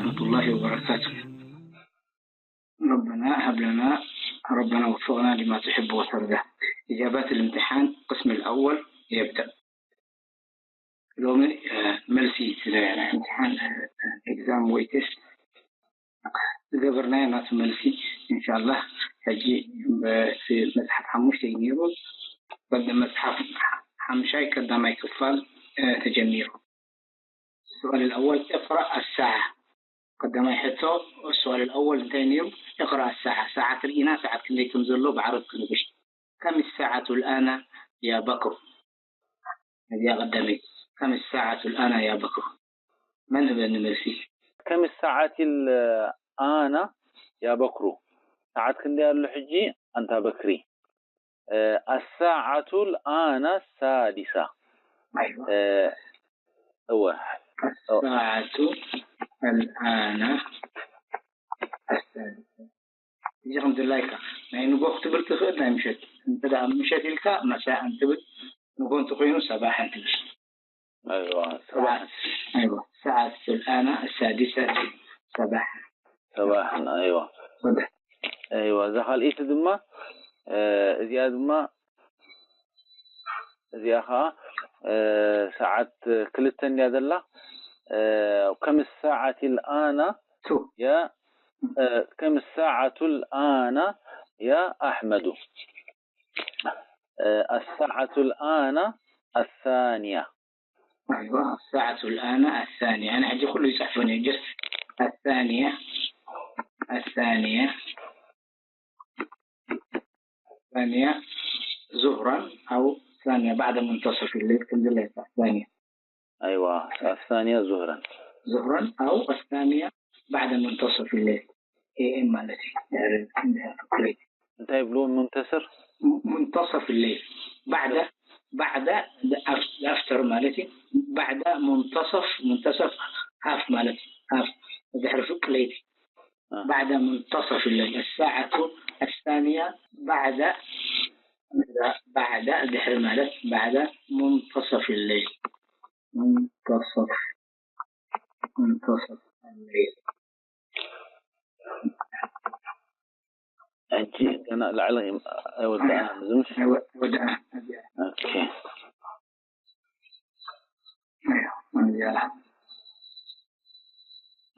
ورحمة الله وبركاته. ربنا هب لنا، ربنا وفقنا لما تحب وترضى. إجابات الامتحان القسم الأول يبدأ. ሎሚ፣ እ፣ መልሲ ስለ ናይ እምትሓን፣ እ፣ ኤግዛም ወይ ቴስት ዝገበርናዮ ናቱ መልሲ፣ ኢንሻላህ። ሕጂ ብ-፣ መጽሓፍ ሓሙሽተ እዩ ነይሩ። በዚ መጽሓፍ ሓምሻይ ቀዳማይ ክፋል፣ እ፣ ተጀሚሩ። السؤال الأول، اقرأ الساعة. ቀዳማይ ሕቶ፣ السؤال الأول እንታይ ነይሩ? اقرأ الساعة. ሰዓት ርኢና፣ ሰዓት ክንደይ ከም ዘሎ ብዓረብ ክንብል። كم الساعة الآن يا بكر؟ እዚኣ ቀዳመይቲ። كم الساعة الآن يا بكر؟ መን ህበኒ መልሲ? كم الساعة الآن يا بكر؟ ሰዓት ክንደይ ኣሎ ሕጂ ኣንታ በክሪ? እ፣ الساعة الآن السادسة. أيوة. እ፣ እወ። الساعة الآن السادسة. እዚ ከም ድላይካ ናይ ንጎ ክትብል ትኽእል፣ ናይ ምሸት። እንተ ደኣ ምሸት ኢልካ መሳእን ትብል፣ ንጎ እንተኾይኑ ሰባሕን ትብል። ኣይዋ፣ ሰባሕ። ሰዓት፣ ኣይዋ፣ ሰዓት الآن السادسة ሰባሕ። ሰባሕ፣ ኣይዋ። ወደ። ኣይዋ፣ እዛ ካልኣይቲ ድማ፣ እ፣ እዚኣ ድማ፣ እዚኣ ኸዓ፣ እ፣ ሰዓት ክልተ እንድያ ዘላ። እ፣ كم الساعة الآن ቱ። يا، እ፣ كم الساعة الآن يا أحمد؟ እ፣ الساعة الآن الثانية. أيوة، الساعة الآن الثانية. أنا عندي كله يصحفني، جس الثانية، الثانية، الثانية ظهرا أو الثانية بعد منتصف الليل، كم دلها الساعة الثانية؟ أيوة، الثانية ظهرا. ظهرا أو الثانية بعد منتصف الليل. إيه، إيه، مالتي. يعني، عندها كويس. እንታይ ይብልዎ? ሙንተስር? منتصف الليل. بعد، بعد، أف-، أفتر مالتي. بعد منتصف، منتصف هاف مالتي. هاف. ድሕሪ ፍርቂ ለይቲ. እ። بعد منتصف الليل. الساعة الثانية بعد، بعد ድሕሪ ማለት بعد منتصف الليل. منتصف، منتصف الليل. ሕጂ ገና ላዕሊ ኣይወዳእናን፣ እዚ ምሽ? ኣይወ-፣ ኣይወዳእናን። ኦኬ።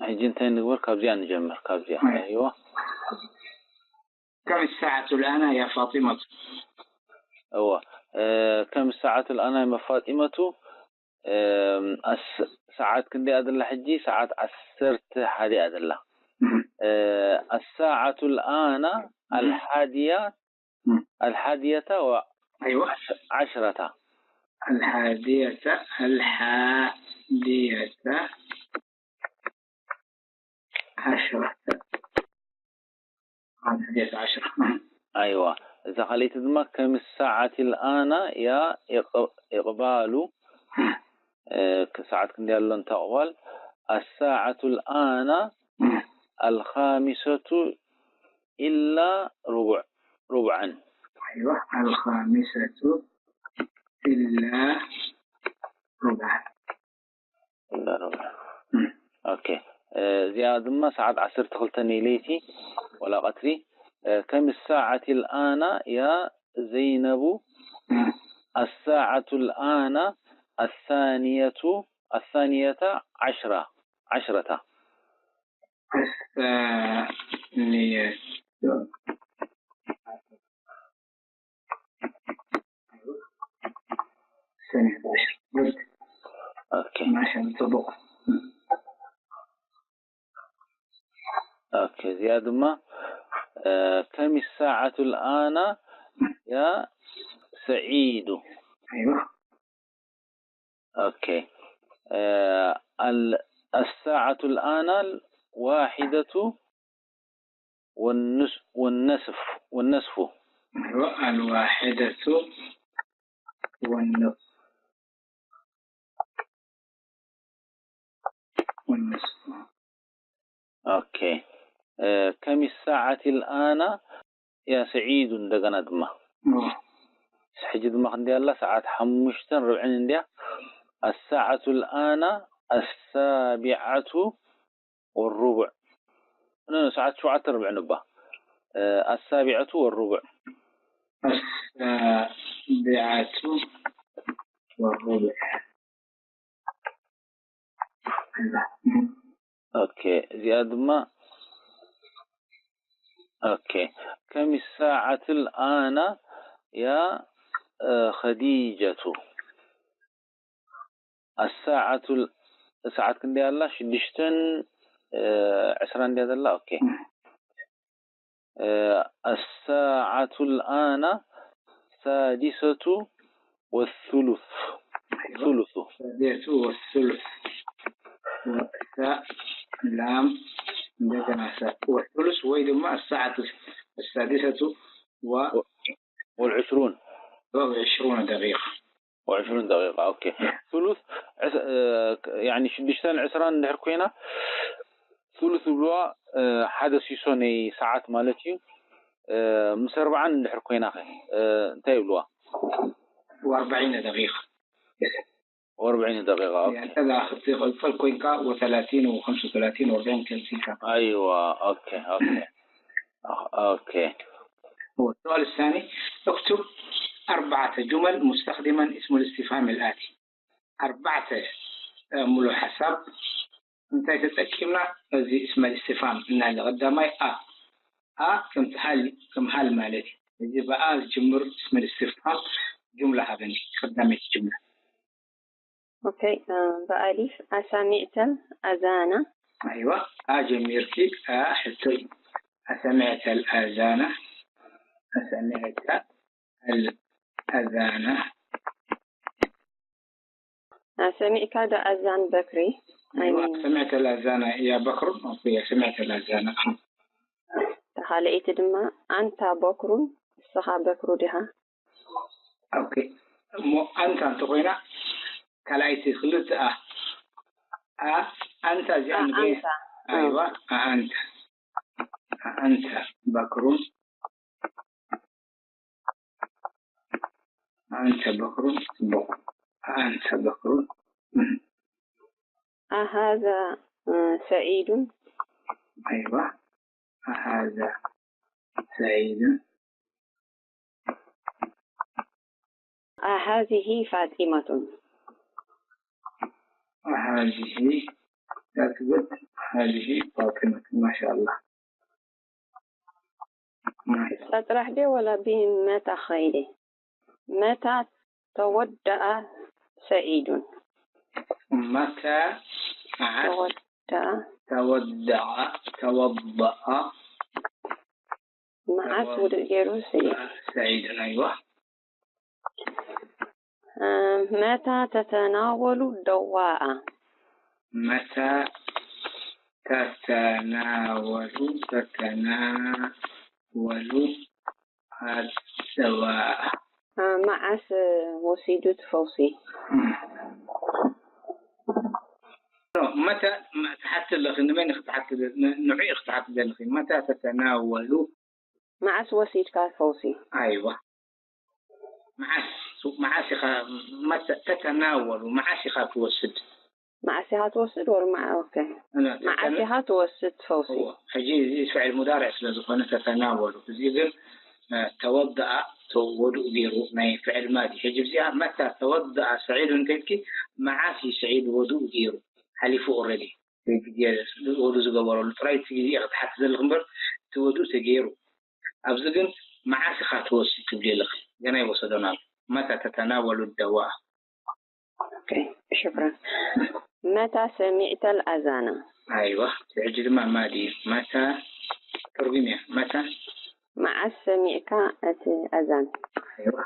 ሕጂ እንታይ ንግበር? ካብዚኣ ንጀምር፣ ካብዚኣ። ኣይዋ። كم الساعة الآن يا فاطمة؟ እዋ። እ፣ كم الساعة الآن يا فاطمة؟ እም፣ ኣስ-፣ ሰዓት ክንደይ እያ ዘላ ሕጂ? ሰዓት ዓሰርተ ሓደ እያ ዘላ። እም። እ፣ الساعة الآن እም። الحادية، እም። الحادية و-، ኣይዋ። عش-، عشرة. الحادية، الحادية عشرة. الحادية عشرة. ኣይዋ። እዛ ካልኣይቲ ድማ كم الساعة الآن يا إق-، إقبال. እ፣ ሰዓት ክንደይ ኣሎ እንተ ኣቕባል? الساعة الآن الخامسة إلا ربع، ربعا. ኣይዋ፣ الخامسة إلا ربعا. إلا ربع. እም። ኦኬ። እ፣ እዚኣ ድማ ሰዓት ዓሰርተ ክልተ ናይ ለይቲ ወላ ቀትሪ። እ፣ كم الساعة الآن يا زينب؟ እም። الساعة الآن الثانية، الثانية عشرة، عشرة. الثانية. ሰኔ ዕስራ። ጉድ። ኦኬ። ማሻ፣ ጽቡቕ። ኦኬ፣ እዚኣ ድማ፣ እ፣ كم الساعة الآن يا سعيد؟ ኣይዋ። ኦኬ። እ፣ ال-، الساعة الآن الواحدة والنص-، والنصف، والنصف. أيوة، الواحدة والنصف. والنصف. ኦኬ። እ፣ كم الساعة الآن يا سعيد እንደገና ድማ። اه. ሕጂ ድማ ክንደይ ኣላ? ሰዓት ሓሙሽተን ርብዕን እንድያ። الساعة الآن السابعة والربع. لا، ساعة شو عتر بعنبة؟ آه، السابعة والربع. السابعة والربع. ኦኬ፣ እዚኣ ድማ ኦኬ። كم الساعة الآن يا خديجة؟ الساعة ال- ሰዓት ክንደይ ኣላ? ሽዱሽተን ዕስራ እንድያ ዘላ። ኦኬ። الساعة الآن السادسة والثلث. ثلث. السادسة والثلث. والثاء لام እንደገና ሳ والثلث ወይ ድማ الساعة السادسة و والعشرون. وعشرون دقيقة. وعشرون دقيقة. ኦኬ። ثلث ዕስ- እ፣ ክ- ያኒ ሽዱሽተን ዕስራን እንድሕር ኮይና ثلث ይብልዋ። እ፣ ሓደ ሲሶ ናይ ሰዓት ማለት እዩ። እ፣ ምስ ኣርባዓን እንድሕር ኮይና ኸ እ፣ እንታይ ይብልዋ? وأربعين دقيقة. وأربعين دقيقة. ኦኬ። يعني إذا أخذت الفل كوينكا و30 و35 و40 كم سيكا. أيوة. ኦኬ ኦኬ ኦኬ። والسؤال الثاني، اكتب أربعة جمل مستخدما اسم الاستفهام الآتي. أربعة ሙሉ ሓሳብ እንታይ ተጠቂምና? እዚ اسم الاستفهام እናለ ቀዳማይ ኣ ኣ ከም ትሃል ከም ሃል ማለት እዩ። እዚ ብኣ ዝጅምር اسم الاستفهام جملة ሃበኒ። ቀዳመይቲ جملة። ኦኬ። ብኣሊፍ أسمعت الأذان؟ أيوة. ኣ ጀሚርኪ ኣ ሕቶ እዩ። أسمعت الأذان؟ أسمعت الأذان؟ ሰሚዕካ ዶ ኣዛን በክሪ? أيوة. سمعت الأذان يا بكر؟ أوكي، سمعت الأذان. ተኻልአይቲ ድማ ኣንታ በክሩን ንስኻ በክሩ ዲኻ? ኦኬ። እሞ ኣንታ እንተኾይና ካልኣይቲ ክልተ ኣ ኣ ኣንታ እዚኣ ኣ- ንበይ? ኣንታ። ኣይዋ ኣንታ ኣንታ በክሩን ኣንታ በክሩን ጽቡቕ ኣንታ በክሩን أهذا سعيد؟ ኣይዋ ኣሃዛ ሰዒድ أهذه فاطمة؟ هذه كتبت هذه فاطمة. ما شاء الله. ما شاء الله. ጥራሕ ድየ ወላ ብመታ ኸይደ? መታ ተወደኣ ሰዒዱን? መታ መዓስ ተወደኣ ተወደኣ ተወደኣ መዓስ ውድእ ገይሩ ሰዒድ? ሰዒድ ኣይዋ መታ ተተናወሉ ደዋኣ? መታ ተተናወሉ ተተናወሉ ኣደዋኣ መዓስ ወሲዱ እቲ ፈውሲ? መታ ትሓቲ ኣለኺ ንመን ክትሓቲ ንዑ ክትሓቲ ዘለኺ መታ ተተናወሉ መዓስ ወሲድካ ፈውሲ? ኣይዋ መዓስ መዓስ ኢኻ ተተናወሉ መዓስ ኢኻ ትወስድ መዓስ ኢኻ ትወስድ ወር መዓ ኦኬ መዓስ ኢኻ ትወስድ ፈውሲ? ሕጂ እዚ ፍዕል ሙዳርዕ ስለ ዝኾነ ተተናወሉ እዚ ግን ተወደኣ ወዱእ ገይሩ ናይ ፍዕል ማዲ ሕጂ እዚኣ መታ ተወደኣ ሰዒድ እንተልኪ መዓስ እዩ ሰዒድ ወዱእ ገይሩ ሓሊፉ ኦረዲ ግዜ ወዱ ዝገበረሉ ጥራይ እቲ ግዜ ክትሓት ዘለክ እምበር እቲ ወዱ ተገይሩ ኣብዚ ግን መዓስ ኢኻ ትወስድ ትብሊ ኣለክ ገና ይወሰዶን ኣሎ መታ ተተናወሉ ደዋ ሽክራን መታ ሰሚዕተ ኣዛና ኣይዋ ሕጂ ድማ ማዲ መታ ትርጉም እያ መታ መዓስ ሰሚዕካ እቲ ኣዛን ኣይዋ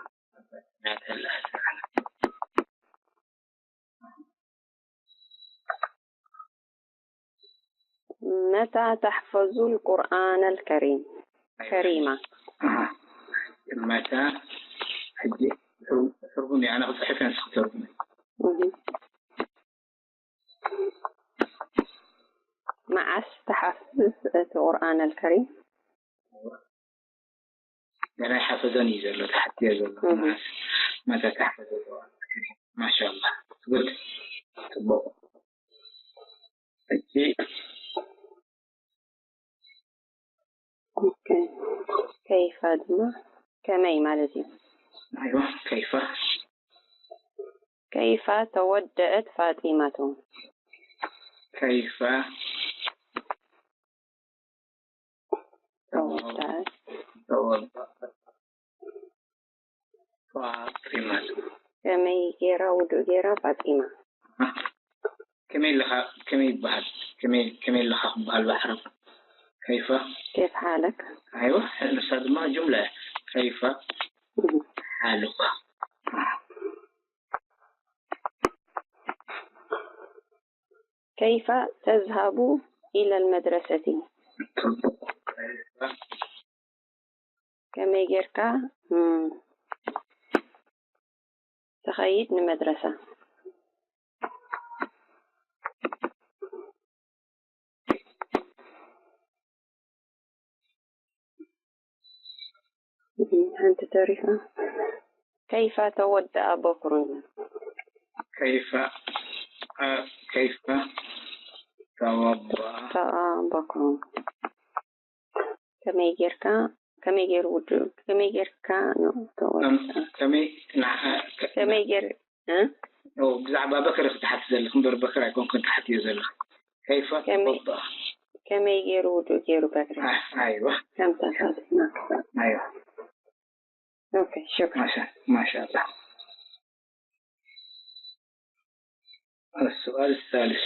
መታ ተሕፈዙ ልቁርኣን ኣልከሪም ከሪማ መታ ሕጂ ትርጉም እያ ኣነ ክፅሕፍ እያ ንስኺ ትርጉም መዓስ ተሓፍዝ እቲ ቁርኣን ኣልከሪም ገና ይሓፈዘን እዩ ዘሎ ተሓትዮ ዘሎ መዓስ መታ ተሓፈዘ ማሻላ ጉድ ፅቡቅ እቺ ኦኬ። ከይፋ ድማ ከመይ ማለት እዩ። أيوة. كيف ከይፋ ተወደአት ፋጢማቱ። كيف ተወደአት توضأت فاطمة ከመይ ገይራ ውዱእ ገይራ ፋጢማ። ከመይ ኣለኻ ከመይ ይበሃል ከመይ ከመይ ኣለኻ ክበሃል ብዓረብ كيف كيف حالك أيوة ንሳ ድማ ጅምላ እያ كيف حالك كيف تذهب إلى المدرسة ጽቡቕ كيف ከመይ ጌርካ እም፣ ትኸይድ ንመድረሳ ሓንቲ ተሪፋ كيف تودأ بكر كيف آه، كيف توضأ ተኣ በክሩ ከመይ ጌርካ ከመይ ገይሩ ውድኡ ከመይ ጌርካ ነው ተወድኣ ከመይ ንዓ- ከ- ከመይ ገይር እ? ኦ፣ ብዛዕባ በክሪ ክትሓት ዘለኽ እምበር በክሪ ኣይኮንክን ትሓትዮ ዘለኽ كيف ከመይ- توضأ ከመይ ገይሩ ውድኡ ገይሩ በክሪ أيوة ከምታ ፋጢማ أيوة ኦኬ ሽክራ ما شاء ما شاء الله السؤال الثالث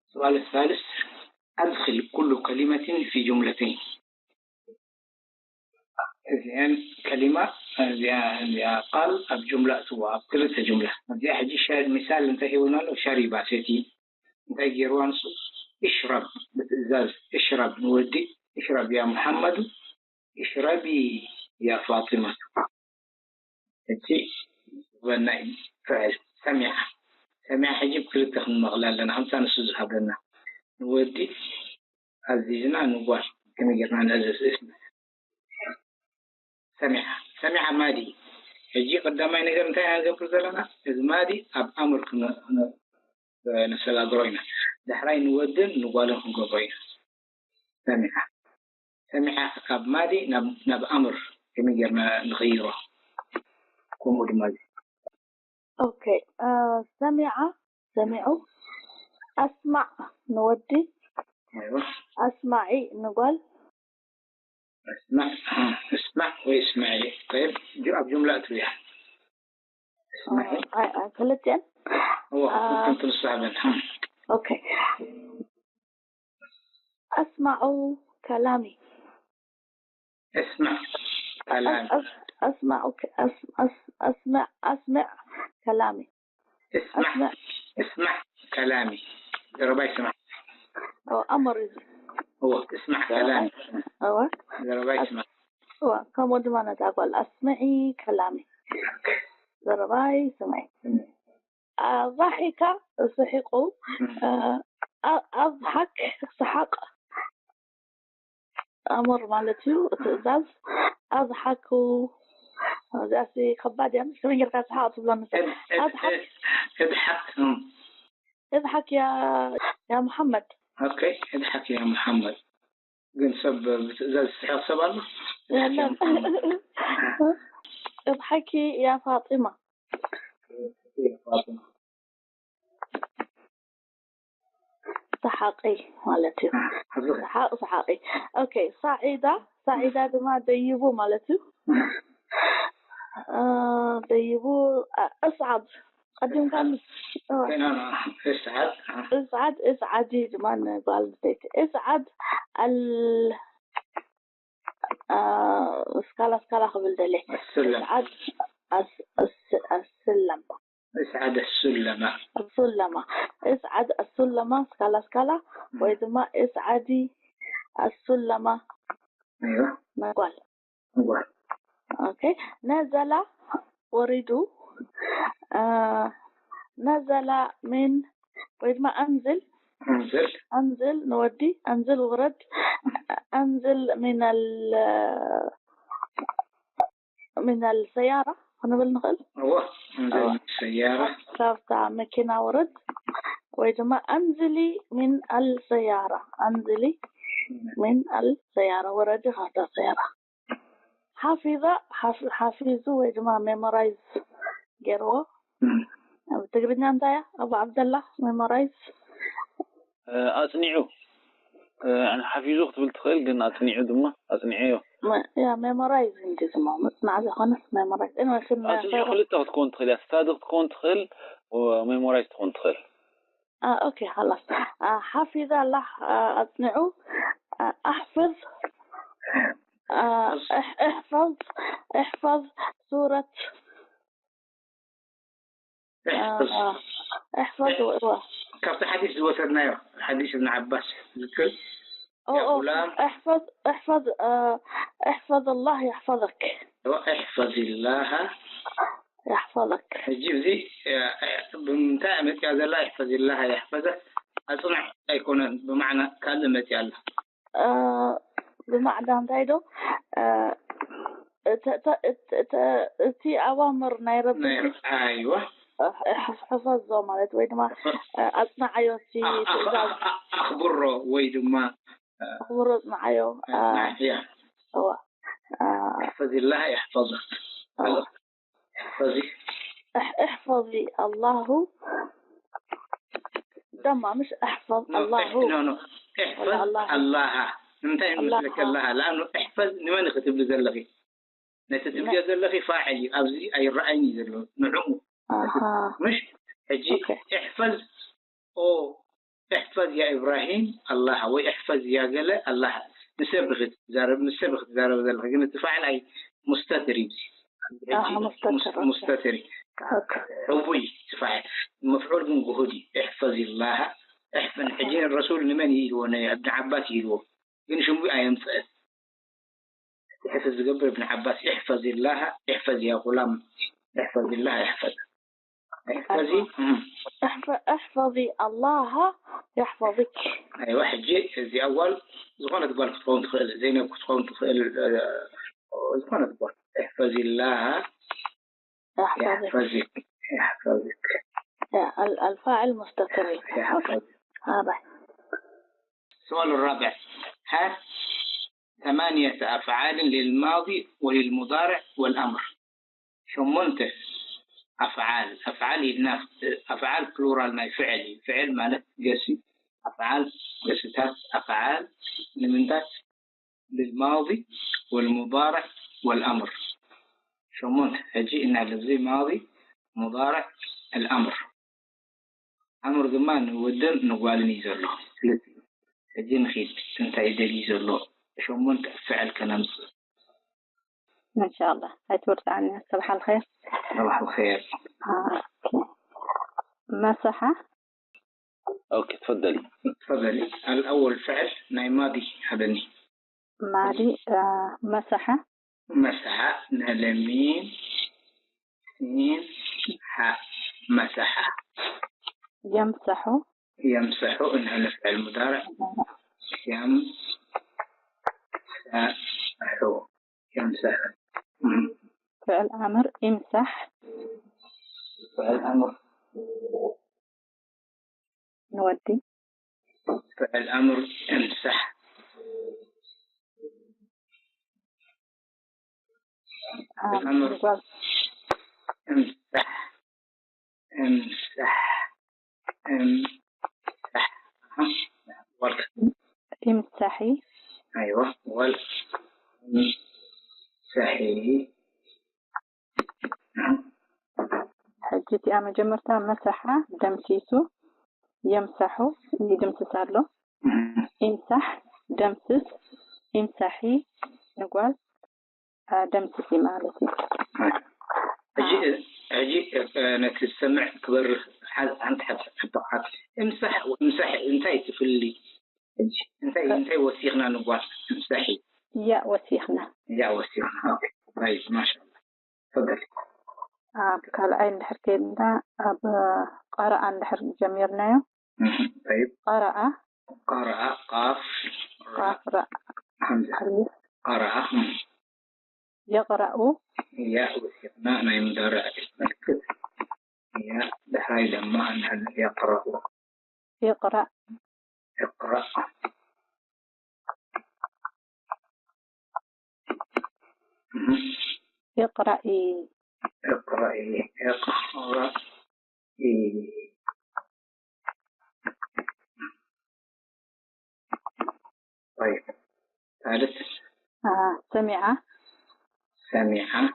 السؤال الثالث أدخل كل كلمة في جملتين እዚአን ከሊማ እዚኣ እዚኣ ቃል ኣብ ጁምላ እትዋ ኣብ ክልተ ጁምላ እዚኣ ሕጂ ሸ- ሚሳል እንታይ ሂቡና ኣሎ ሸሪባ ሴቲ እንታይ ገይርዋ ንሱ እሽረብ ብትእዛዝ እሽረብ ንወዲ እሽረብ ያ ሙሓመዱ እሽረቢ ያ ፋጢማ እቲ ዝበና እዩ ፍዕል ሰሚዓ ሰሚዓ ሕጂ ብክልተ ክንመቕላ ኣለና ከምታ ንሱ ዝሃበና ንወዲ ኣዚዝና ንጓል ከመይ ጌርና ንእዘዝ እስሚ ሰሚዓ ሰሚዓ ማዲ ሕጂ ቀዳማይ ነገር እንታይ ኢና ንገብር ዘለና እዚ ማዲ ኣብ ኣምር ክነ- ክነ- ነሰጋግሮ ኢና ዳሕራይ ንወድን ንጓልን ክንገብሮ ኢና ሰሚዓ ሰሚዓ ካብ ማዲ ናብ ናብ ኣምር ከመይ ጌርና ንቕይሮ ከምኡ ድማ እዚ ኦኬ ሰሚዓ ሰሚዑ ኣስማዕ ንወዲ أيوة ኣስማዒ ንጓል اسمع اسمع واسمعي طيب جو- ኣብ ጁምላ እትብያ اسمعي ክልቲአን هو آه. كنت لسه ኦኬ ኣስማዑ ከላሚ اسمع كلام أسمع أسمع أسمع أسمع كلامي اسمع اسمع كلامي ዘረባይ ስማዕ أو أمر هو اسمع كلامي أو ዘረባይ ስማዕ أو كم ودمان تقول أسمعي كلامي ዘረባይ ስማዒ ضحك ስሒቁ ኣضحك ስሓቅ ኣምር ማለት እዩ ትእዛዝ ኣضحك እዚኣሲ ከባድ እያ ምስ ከመይ ጌርካ ስሓቅ ትብሎ ንሰ ኣضحك اضحك اضحك يا يا محمد ኦኬ اضحك يا محمد ግን ሰብ ብትእዛዝ ዝስሕቕ ሰብ ኣሎ የለን اضحكي يا فاطمة ስሓቂ ማለት እዩ ስሓቅ ስሓቂ ኦኬ ሳዒዳ ሳዒዳ ድማ ደይቡ ማለት እዩ ደይቡ እስዓድ ቀዲምካ እስዓድ እስዓድ እስዓዲ ድማ ንጓል ኣንስተይቲ እስዓድ ኣል እስካላ እስካላ ክብል ደልየ السلم እስዓድ ኣስለም اسعد السلم السلم اسعد السلم እስካላ እስካላ ወይ ድማ እስዓዲ السلم ايوه ንጓል هو ኦኬ ነዘላ ወሪዱ ነዘላ ምን ወይ ድማ ኣንዝል انزل ኣንዝል ንወዲ ኣንዝል ውረድ ኣንዝል ሚነል ሚነል ሰያራ ክንብል ንኽእል هو انزل من السيارة ካብታ መኪና ውረድ ወይ ድማ ኣንዝሊ ሚን ኣልሰያራ ኣንዝሊ من السيارة ወረዲ ካብታ ሰያራ ሓፊዛ ሓፍ- ሓፊዙ ወይ ድማ ሜሞራይዝ ገይርዎ። ኣብ ትግርኛ እንታይ እያ ኣቡ ዓብደላ? ሜሞራይዝ ኣፅኒዑ ሓፊዙ ክትብል ትኽእል፣ ግን ኣፅኒዑ ድማ ኣፅኒዐዮ። ያ ሜሞራይዝ እንጂ ዝሞ ምፅናዕ ዘይኮነስ ሜሞራይዝ። Anyway፣ ኣፅኒዑ ክልተ ክትከውን ትኽእል እያ። ስታዲ ክትከውን ትኽእል፣ ሜሞራይዝ ትኸውን ትኽእል። ኦኬ፣ خلاص ሓፊዛ ኣላ ኣፅኒዑ። ኣሕፍዝ እሕፈዝ እሕፈዝ ሱረት እሕፈዝ እዋ ካብቲ ሓዲስ ዝወሰድናዮ ሓዲስ እብን ዓባስ ዝክር يا غلام احفظ احفظ احفظ الله يحفظك احفظ الله يحفظك ሕጂ እዚ ብምንታይ መፅያ ዘላ احفظ الله يحفظك ኣፅንዕ ኣይኮነን ብማዕና ካልእ መፅያ ኣላ ብማዕዳ እንታይ ዶ እቲ ኣዋምር ናይ ረቢ ኣይዋ ሕፈዞ ማለት ወይ ድማ ኣፅናዓዮ እቲ ትእዛዝ ኣኽብሮ ወይ ድማ ኣኽብሮ ኣፅናዓዮ እዋ احفظ الله يحفظك احفظي احفظي الله ደማ مش احفظ الله احفظ الله ንምንታይ ይመስለካ الله لأنه احفظ ንመን ክትብሊ ዘለኺ ነቲ ትብልዮ ዘለኺ ፋዕል እዩ ኣብዚ ኣይረኣይን እዩ ዘሎ ንዕኡ ምሽ ሕጂ احفظ ኦ احفظ يا إبراهيم الله ወይ احفظ يا ገለ الله ንሰብ ክትዛረብ ንሰብ ክትዛረብ ዘለኺ ግን እቲ ፋዕል ኣይ مستتر እዩ مستتر مستتر እዩ ሕቡይ እቲ ፋዕል مفعول ግን ግሁድ እዩ احفظ الله احفظ ሕጂ ረሱል ንመን እዩ ኢልዎ ናይ እብን ዓባስ ኢልዎ ግን ሽሙ ኣየምፅእን እቲ ሕፍዝ ዝገብር እብን ዓባስ احفظ الله احفظ يا غلام احفظ الله يحفظ احفظي احفظي الله يحفظك ኣይዋ ሕጂ እዚኣ ጓል ዝኾነት ጓል ክትኸውን ትኽእል ዘይነብ ክትኸውን ትኽእል ዝኾነት ጓል احفظي الله يحفظك يحفظك الفاعل مستتر يحفظك هذا السؤال الرابع هات ثمانية أفعال للماضي وللمضارع والأمر ሸሞንተ أفعال أفعال ኢልና أفعال ፕሉራል ናይ ፍዕል እዩ ፍዕል ማለት ገሲ أفعال ገስታት أفعال ንምንታይ للماضي والمضارع والأمر ሸሞንተ ሕጂ እና ለዚ ماضي مضارع الأمر أمر ድማ ንወድን ንጓልን እዩ ዘሎ ክልተ ሕጂ ንኺድ እንታይ ደልዩ ዘሎ ሸሞንተ ፍዕል ከነምፅእ إن شاء الله ኣይትወድዓኒ صباح الخير صباح الخير مسح ኦኬ ትፈደሊ تفضلي الأول فعل ናይ ማዲ ሃበኒ ማዲ مسح مسح نهلمين سين حاء مسح يمسح يمسح إنها نفعل مضارع يمسح يمسح فعل أمر امسح فعل أمر نودي فعل أمر امسح الأمر امسح امسح امسح ورد امسحي أيوة ول امسحي ሕጂ እቲኣ መጀመርታ መሰሓ ደምሲሱ የምሳሑ ይድምስስ ኣሎ። ኢምሳሕ ደምስስ፣ ኢምሳሒ ንጓል ደምስሲ ማለት እዩ። ሕጂ ነቲ ዝሰምዕ ክበርህ ሓንቲ ሓንቲ ሕቶሓት እምሳሕ እምሳሕ እንታይ ትፍሊ? እንታይ እንታይ ወሲኽና ንጓል እምሳሒ ያ ወሲኽና ያ ወሲኽና። ኦኬ طيب ما شاء الله تفضلي ኣብ ካልኣይ እንድሕር ከይድና ኣብ ቀረኣ እንድሕር ጀሚርናዮ طيب ቀረኣ قرأ قاف ቃፍ ራእ همزة ኣልፍ قرأ የቕረኡ ياء وثقنا ናይ مضارع ምልክት ياء ድሕራይ ድማ እንሕል يقرأ ይቕረእ اقرأ اقرأي. اقرأي. اقرأي. طيب. ثالث. آه. سمع. سمع.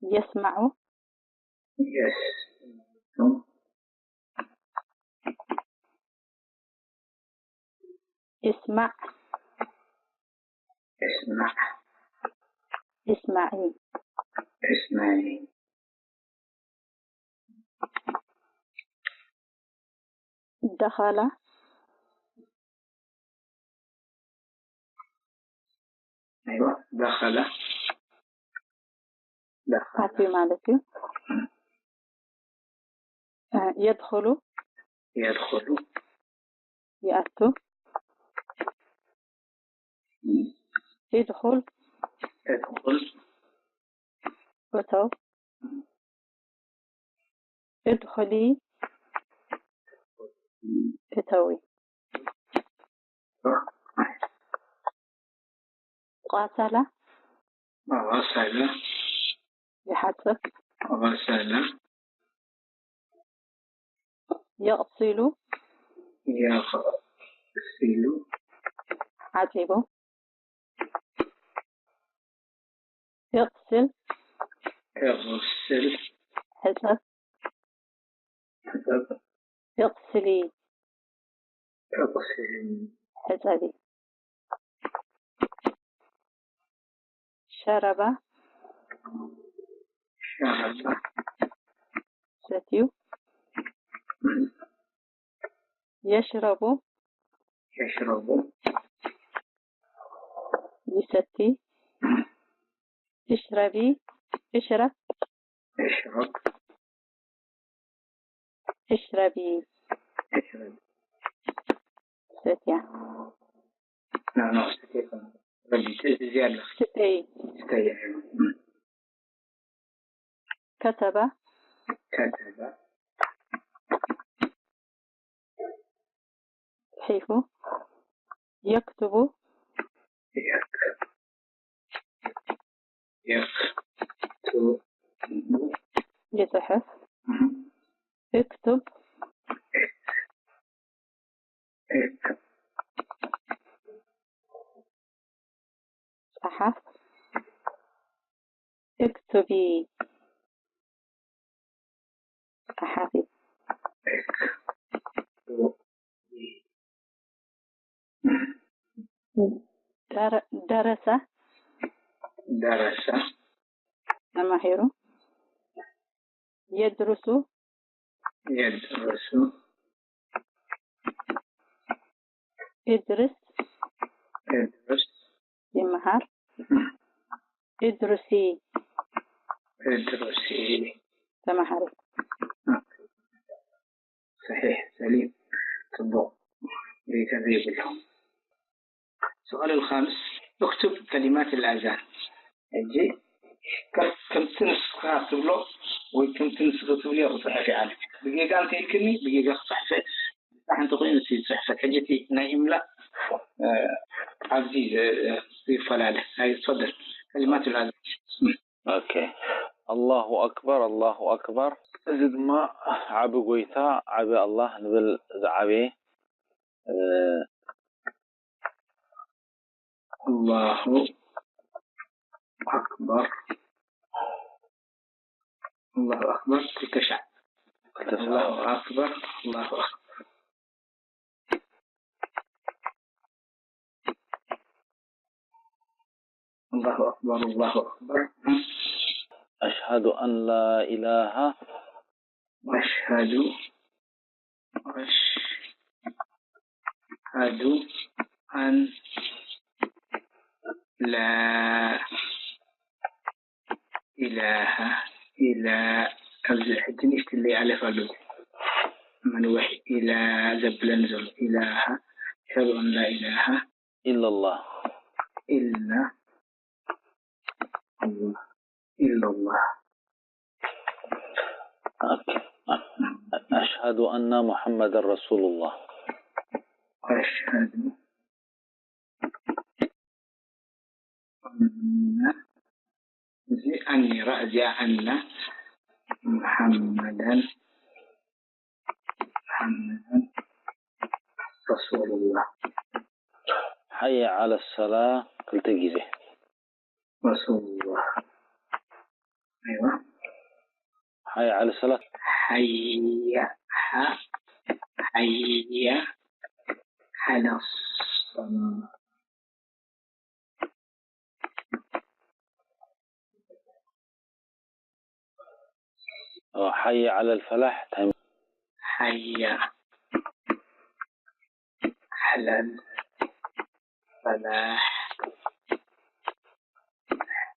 يسمع. يسمع. اسمع. اسمع. اسمعي. اسمعي. دخل. أيوة. دخل. دخل. أتي مالتي. آه، يدخل. يدخل. يأتو. ادخل. ادخل. እተው. ادخلي. እተዊ። غسل. غسل. يحطب. غسل. يغسل. يغسل. ሓፂቡ። يغسل. يغسل. ሕፀብ። حسب. اغسلي. يغسل. ሕፀቢ። شرب. شرب. ሰትዩ። يشرب. يشرب. ይሰቲ። اشربي. اشرب. اشرب. اشربي. اشرب. ሰትያ። لا، لا، اشتكيت. ربي، تأذي زيادة. ስተይ። استيعب. كتب. كتب. ጽሒፉ። يكتب. يكتب. يكتب. ይጽሕፍ። اكتب. اكتب. ጸሓፍ። اكتبي. ጸሓፊ። در-، درس. درس. ተማሂሩ። يدرس. يدرس. ادرس. ادرس. ይመሃር። ادرسي. ادرسي. ተማሃሪ። صحيح، سليم. ጽቡቕ። ጌጋ ዘይብሉ። السؤال الخامس، اكتب كلمات الأذان. ሕጂ ከም-፣ ከምቲ ንስኻ ትብሎ ወይ ከምቲ ንስኺ ትብልዮ ክጽሕፍ እየ ኣነ። ብጌጋ እንተኢልክኒ፣ ብጌጋ ክጽሕፍ እየ። ብጻሕ እንተኾይኑ እቲ ዝጽሕፈት። ሕጂ እቲ ናይ ኢምላእ፣ እ፣ ኣብዚ፣ እ፣ ይፈላለ። ኣይ፣ ትፈደል። كلمات الأذان. ኦኬ። ኣላሁ ኣክበር፣ ኣላሁ ኣክበር። እዚ ድማ ዓቢ ጎይታ፣ ዓቢ ኣላህ ንብል፣ ዝዓበየ፣ እ፣ الله أكبر. الله أكبر. ክልተ ሻዕ። ክልተ ሻዕ። الله أكبر. الله أكبر. الله أكبر. الله أكبر. أشهد أن لا إله أشهد، أشهد أن لا إله إلا، ኣብዚ ሕጂ ንእሽተይ ኣሌፍ ኣሎ። መንውሕ ኢላ ዘብለኒ ዘሎ። إله، أشهد أن لا إله إلا الله. إلا الله. إلا الله. أشهد أن محمدا رسول الله. أشهد እዚ ኣን ነይራ፣ እዚኣ ኣና። መሓመደን፣ መሓመደን ረሱሉላህ። ሓየ ዓለ ሰላ ክልተ ግዜ። ረሱሉላህ። ኣይዋ። ሓየ ዓለ ሰላ። ሓያ፣ ሓ-፣ ሓያ ዓለ ሰላ። ኦ፣ ሓየ ዓለ ልፈላሕ እንታይ? ሓያ ዓለ ልፈላሕ።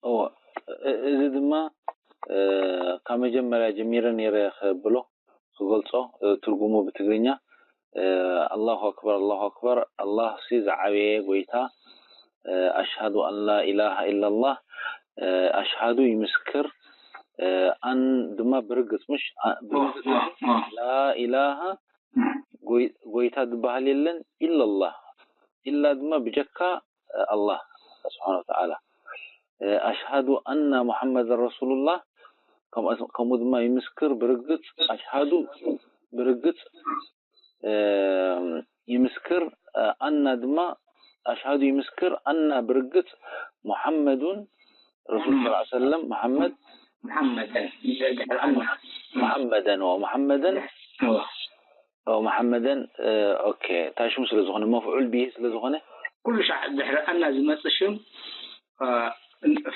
እወ፣ እ-፣ እዚ ድማ፣ እ፣ ካብ መጀመርያ ጀሚረ ነይረ ክብሎ፣ ክገልጾ፣ እ፣ ትርጉሙ ብትግርኛ፣ እ፣ ኣላሁ ኣክበር፣ ኣላሁ ኣክበር፣ ኣላህ ሲ ዝዓበየ ጎይታ፣ እ፣ ኣሽሃዱ ኣን ላ ኢላሃ ኢላላህ፣ እ፣ ኣሽሃዱ ይምስክር፣ እ፣ ኣን ድማ ብርግጽ፣ ምሽ፣ ኣ-፣ ብርግጽ፣ ኦ፣ ኦ፣ ኦ። ላ ኢላሃ፣ ጎይ-፣ ጎይታ ዝበሃል የለን ኢላላህ፣ ኢላ ድማ ብጀካ፣ እ፣ ኣላህ ስብሓነ ወተዓላ። እ፣ ኣሽሃዱ ኣና ሙሓመደን ረሱሉላህ፣ ከምኡ፣ ከምኡ ድማ ይምስክር ብርግጽ፣ ኣሽሃዱ ብርግጽ፣ እ፣ ይምስክር፣ እ፣ ኣና ድማ ኣሽሃዱ ይምስክር፣ ኣና ብርግጽ ሙሓመዱን ረሱል ሰለላሁ ዐለይሂ ወሰለም፣ መሓመድ መሓመደን። ድሕሪ ኣና። መሓመደን፣ ኦ፣ መሓመደን፣ እወ። ኦ፣ መሓመደን፣ እ፣ ኦኬ፣ እንታይ ሽሙ ስለ ዝኾነ፣ መፍዑል ቢሂ ስለ ዝኾነ? ኩሉ ሻዕ ድሕሪ ኣና ዝመጽእ ሽም፣ እ፣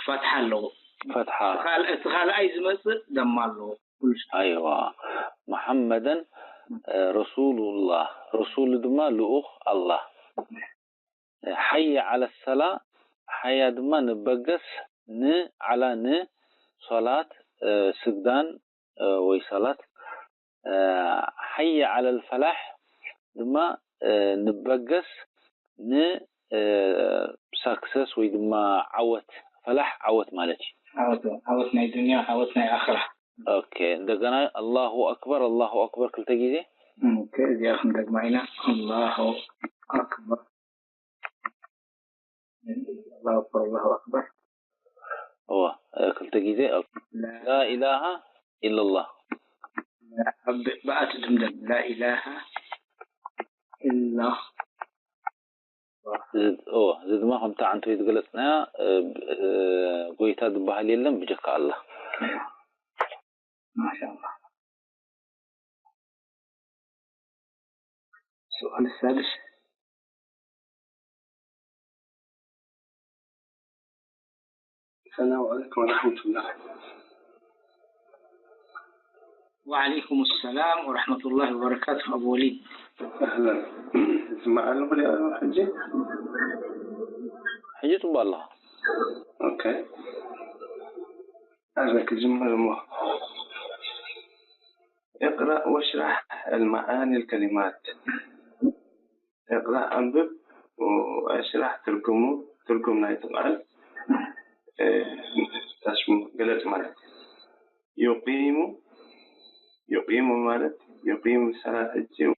ፈትሓ ኣለዎ። ፈትሓ። እቲ ካል-፣ እቲ ካልኣይ ዝመጽእ ደማ ኣለዎ። ኩሉ ሻዕ። ኣይዋ። መሓመደን፣ እ፣ ረሱሉላህ። ረሱሉ ድማ ልኡኽ ኣላህ። እ፣ ሓየ ዓለ ሰላ፣ ሓያ ድማ ንበገስ፣ ን፣ ዓላ፣ ን፣ ሶላት፣ እ፣ ስግዳን፣ እ፣ ወይ ሰላት። እ፣ ሓየ ዓለ ልፈላሕ ድማ፣ እ፣ ንበገስ፣ ን፣ እ፣ ሳክሰስ ወይ ድማ ዓወት። ፈላሕ ዓወት ማለት እዩ። ዓወት፣ ዓወት ናይ ዱንያ፣ ዓወት ናይ ኣኽራ። ኦኬ፣ እንደገና ኣላሁ ኣክበር፣ ኣላሁ ኣክበር ክልተ ግዜ። ኦኬ፣ እዚኣ ክንደግማ ኢና። ኣላሁ ኣክበር። ኣላሁ ኣክበር፣ ኣላሁ ኣክበር። እወ፣ እ፣ ክልተ ግዜ። ላ ላ ኢላሃ ኢላላህ። ብ-፣ ብኣ ትድምደም። ላ ኢላሃ ኢላ። እዚ፣ እወ፣ እዚ ድማ ከምታ ዓንተወይ ዝገለጽናያ፣ እ፣ ብ-፣ እ፣ ጎይታ ዝበሃል የለን ብጀካ ኣላህ። ማሻኣላህ። السؤال السادس. السلام عليكم ورحمة الله. وعليكم السلام ورحمة الله وبركاته أبو وليد. أهلا. اسمع أنا بدي أروح أجي. ሕጂ ጽቡቕ ኣሎ። أوكي. أنا كجمل مو. اقرأ واشرح المعاني الكلمات. اقرأ أنبب واشرح ترجمه، ترجم نايت الآن. إيه، تشمو قلت مالت. يقيم، يقيم مالت، يقيم الصلاة الجو،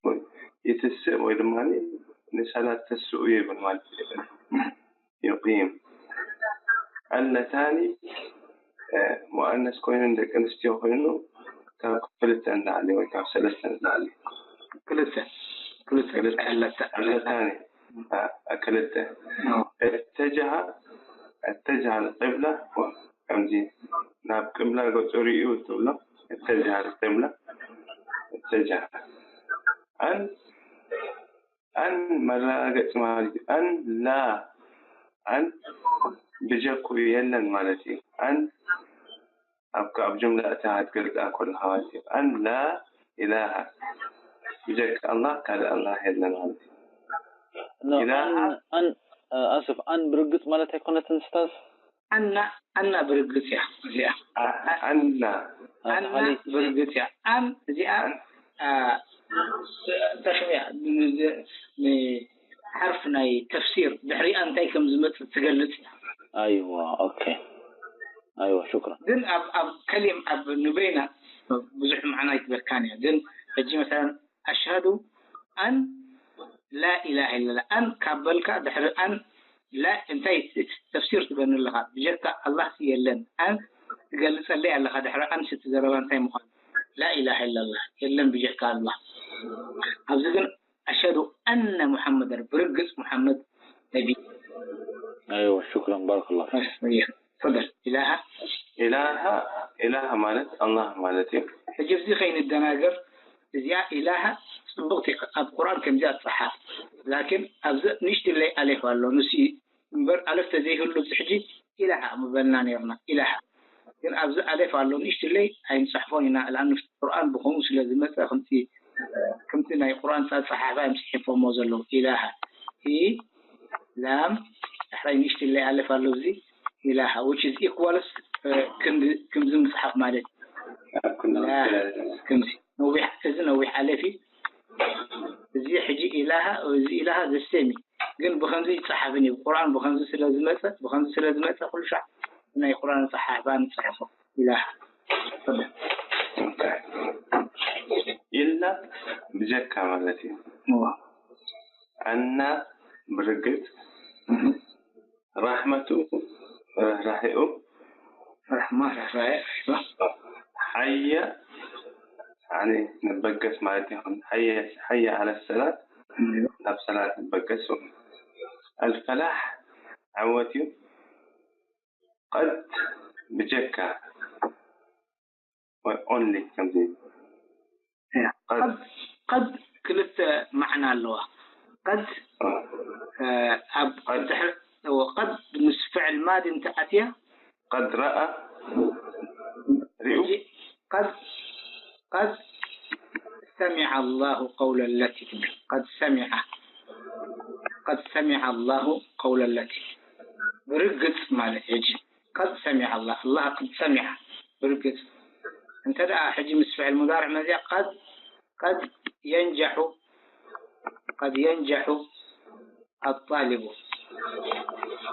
يتسع ويدماني لصلاة السوء يقول مالت. يقيم. اللتان، እ፣ ሙኣነስ ኮይኑ፣ ደቂ ኣንስትዮ ኮይኑ፣ ካብ ክልተ ንላዕሊ ወይ ካብ ሰለስተ ንላዕሊ። ክልተ፣ ክልተ፣ ክልተ። ኣለታ፣ ኣለታኒ። እ፣ ክልተ። እ። እተጀሃ፣ እተጀሃ ልቅብላ፣ ከምዚ ናብ ቅብላ ገጹ ርእዩ ትብሎ። እተጀሃ ልቅብላ፣ እተጀሃ። ኣን ኣን መረጋገጺ ማለት እዩ። ኣን ላ፣ ኣን ብጀኩ የለን ማለት እዩ። ኣን ኣብ፣ ኣብ ጅምላ እታ ክትገልጻ ከለኻ ማለት እዩ። ኣን ላ ኢላሃ፣ ብጀካ ኣላህ ካልእ ኣላህ የለን ማለት እዩ። ኖ፣ ኢላሃ ኣን፣ ኣን፣ ኣስፍ፣ ኣን ብርግጽ ማለት ኣይኮነትን ስታዝ? ኣና፣ ኣና ብርግጽ እያ እዚኣ። ኣ-፣ ኣና። ኣና ተኻሊ-፣ ብርግጽ እያ። ኣን እዚኣ፣ ኣን። ኣ፣ ተሽሚያ፣ ን-፣ ን-፣ ንሓርፍ ናይ ተፍሲር ድሕሪኣ እንታይ ከም ዝመጽእ ትገልጽ እያ። ኣይዋ፣ ኦኬ። ኣይዋ፣ ሹክራን። ግን ኣብ፣ ኣብ ከሊም፣ ኣብ ንበይና ብዙሕ መዓና ኣይትበካን እያ። ግን ሕጂ መሰለን ኣሽሃዱ ኣን ላ ኢላሃ ኢለላ፣ ኣን ካብ በልካ ድሕሪ ኣን ላ እንታይ ተፍሲር ትበኒ ኣለኻ? ብጀካ ኣላህ የለን። ኣን ትገልጸለይ ኣለኻ። ድሕሪ ኣንስ እቲ ዘረባ እንታይ ምዃኑ? ላኢላሃ ኢላላህ የለን ብጀካ ኣላህ። ኣብዚ ግን ኣሽሀዱ ኣነ ሙሐመድ፣ ብርግጽ ሙሐመድ ነቢ። أيوة، شكرا، بارك الله فيك. ተፈደል። ኢላሃ ኢላሃ ኢላሃ ማለት ኣላህ ማለት እዩ። ሕጂ ኣብዚ ከይንደናገር፣ እዚኣ ኢላሃ ጽቡቕቲ ኣብ ቁርኣን ከምዚኣ ትጸሓፍ። ላኪን ኣብዚ ንእሽትለይ ኣሌፍ ኣሎ፣ ንሱ እዩ እምበር፣ ኣለፍ ተዘይህሉ ኣብዚ ሕጂ ኢላሃ ምበልና ነይርና። ኢላሃ ግን ኣብዚ ኣሌፍ ኣሎ፣ ንእሽትለይ ኣይንጽሕፎን ኢና። ለኣኑ ቁርኣን ብኸምኡ ስለ ዝመጸ፣ ከምቲ ከምቲ ናይ ቁርኣን ኣጸሓሕፋ እዮም ጽሒፎሞ ዘለዉ። ኢላሃ፣ ኢ ላም፣ ዳሕራይ ንእሽትለይ ኣሌፍ ኣሎ፣ እዚ ኢላሃ፣ which is equals፣ ክንዲ ከምዚ ምጽሓፍ ማለት እዩ። ኣብ ክንዲ ላ፣ ከምዚ ነዊሕ፣ እዚ ነዊሕ ኣሌፍ እዩ። እዚ ሕጂ ኢላሃ፣ እዚ ኢላሃ ዘሴም እዩ። ግን ብኸምዚ ይጸሓፍን እዩ። ቁርኣን ብኸምዚ ስለ ዝመጸ፣ ብኸምዚ ስለ ዝመጸ ኩሉ ሻዕ ናይ ቁርኣን ኣጸሓሕፋ ንጽሕፎ። ኢላሃ። ኢላ ብጀካ ማለት እዩ። እዋ። ኣና ብርግጽ፣ ራሕመቱ ርህራሄኡ፣ ራሕማ ርህራሄ፣ ኣይዋ። ሓየ ያኒ ንበገስ ማለት ይኹን። ሓየ ሓየ ዓለ ሰላት፣ ናብ ሰላት ንበገስ። ኣልፈላሕ ዓወት እዩ። ቀድ ብጀካ ወይ ኦንሊ ከምዚ እያ። ቀድ ቀድ ክልተ ማዕና ኣለዋ። ቀድ ኣብ ድሕር እዎ፣ ቀድ ምስ ፍዕል ማዲ እንተ ኣትያ ቀድ ረኣ ሪኡ ሕጂ ቀድ ቀድ ሰሚዐ ኣላሁ ቀውለ ለቲ ትብል። ቀድ ሰሚዐ ቀድ ሰሚዐ ኣላሁ ቀውለ ለቲ ብርግጽ ማለት እዩ። ሕጂ ቀድ ሰሚዐ ኣላህ ኣላህ ቀድ ሰሚዐ ብርግጽ እንተ ደኣ ሕጂ ምስ ፍዕል ሙዳርዕ መዚያ ቀድ ቀድ የንጀሑ ቀድ የንጀሑ ኣጣሊቡ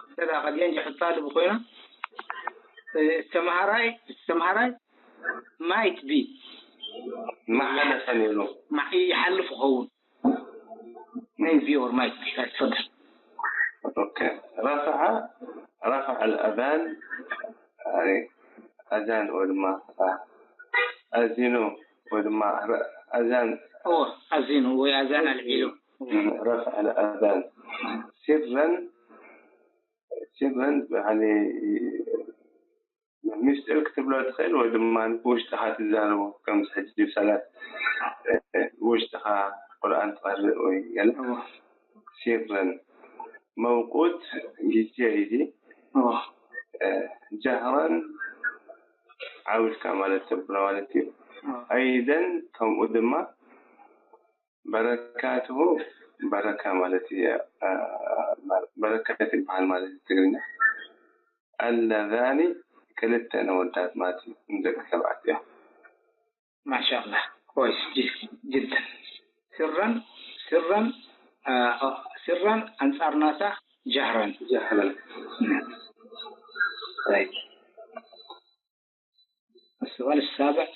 እንተ ደኣ ቀድ የንጀሑ ኣጣሊቡ ኮይና ተምሃራይ ተምሃራይ might be መሓለፈ ነይሩ። ይሓልፍ ክኸውን maybe or might be ኣይትፈልጥን። ኦኬ ረፈዐ ረፈዐ ኣልኣዛን ኣዛን ወይ ድማ ኣዚኑ ወይ ድማ ኣዛን እዎ ኣዚኑ ወይ ኣዛን ኣልዒሉ ረፈዐ ኣልኣዛን ሲረን ሲረን ያኒ ሚስጥር ክትብሎ ትኽእል ወይ ድማ ብውሽጥኻ ትዛረቦ ከምዚ ሕጂ ሰላት ውሽጥኻ ቁርኣን ትቐርእ ወይ ገለ ሲረን መውቁት ግዜ እዩ ጃህረን ዓው ኢልካ ማለት ተብሎ ማለት እዩ ኣይደን ከምኡ ድማ በረካትሁ በረካ ማለት እዩ በረካት ይበሃል ማለት እዩ ትግርኛ ኣለዛኒ ክልተ ነወዳት ማለት እዩ ንደቂ ተባዕትዮ ማሻላ ኮይስ ጅድን ስረን ስረን ስረን ኣንጻር ናሳ ጃህረን ጃህረን السؤال السابع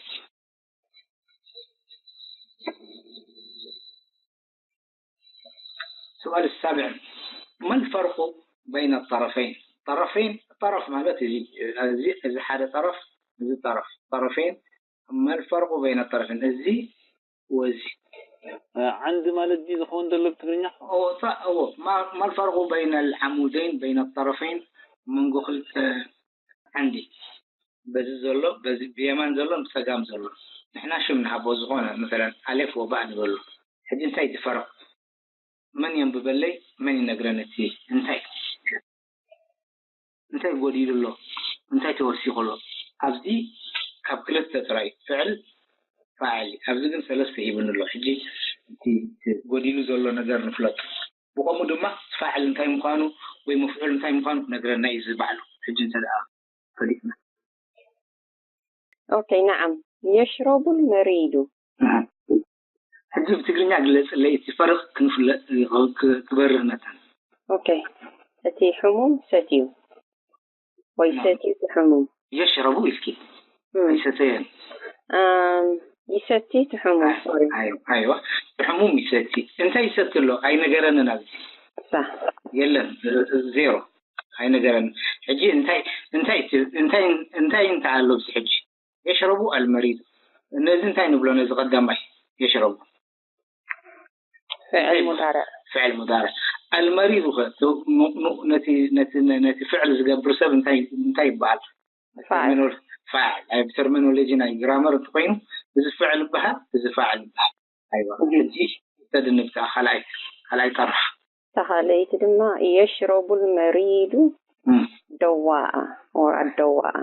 السؤال السابع ما الفرق بين الطرفين طرفين طرف ማለት እዚ እዚ ሓደ طرف እዚ طرف طرفين ما الفرق بين الطرفين እዚ ወዚ ዓንዲ ማለት ድዩ ዝኸውን ዘሎ ብትግርኛ እዎ ما الفرق بين العمودين بين الطرفين መንጎ ክልተ ዓንዲ በዚ ዘሎ በዚ ብየማን ዘሎ ብፀጋም ዘሎ ንሕና ሽም ንሃቦ ዝኾነ መሰለን ኣሌፍ ወባእ ንበሎ ሕጂ እንታይ ትፈርቕ መን የንብበለይ መን ይነግረን እቲ እንታይ እንታይ ጎዲሉ ኣሎ እንታይ ተወሲኹ ኣሎ ኣብዚ ካብ ክልተ ጥራይ ፍዕል ፋዕል ኣብዚ ግን ሰለስተ ሂብኒ ኣሎ ሕጂ እቲ ጎዲሉ ዘሎ ነገር ንፍለጡ ብኸምኡ ድማ ፋዕል እንታይ ምዃኑ ወይ መፍዑል እንታይ ምዃኑ ክነግረና እዩ እዚ ባዕሉ ሕጂ እንተ ደኣ ፈሊጥና ኦኬ ነዓም የሽረቡል መሪዱ ሕጂ ብትግርኛ ግለፅለይ እቲ ፈርቕ ክንፍለጥ ክበርህ መጠን ኦኬ እቲ ሕሙም ሰትዩ ወይ ሰትዩ እቲ ሕሙም የሽረቡ ኢልኪ ኣይሰተየን ይሰቲ እቲ ሕሙም ኣይዋ ሕሙም ይሰቲ እንታይ ይሰቲ ኣሎ ኣይነገረንን ኣብዚ ሳሕ የለን፣ ዜሮ ኣይነገረን። ሕጂ እንታይ እንታይ እንታይ እንታይ እንታይ ኣሎ ኣብዚ ሕጂ? የሽረቡ ኣልመሪዱ። ነዚ እንታይ ንብሎ? ነዚ ቀዳማይ የሽረቡ ፍዕል ሙዳርዕ። ፍዕል ሙዳርዕ። ኣልመሪዱ ኸ ኑ- ኑ- ነቲ ነቲ ነቲ ፍዕል ዝገብር ሰብ እንታይ እንታይ ይበሃል? ፋዕል። ተርሚኖል ፋዕል። ኣብ ተርሚኖሎጂ ናይ ግራመር እንተኮይኑ እዚ ፍዕል ይበሃል፣ እዚ ፋዕል ይበሃል። ኣይዋ ሕጂ ተድንብታ ካልኣይ ካልኣይ ጠርሕ ተኻለይቲ ድማ የሽረቡል መሪዱ እም፣ ደዋኣ or ኣደዋኣ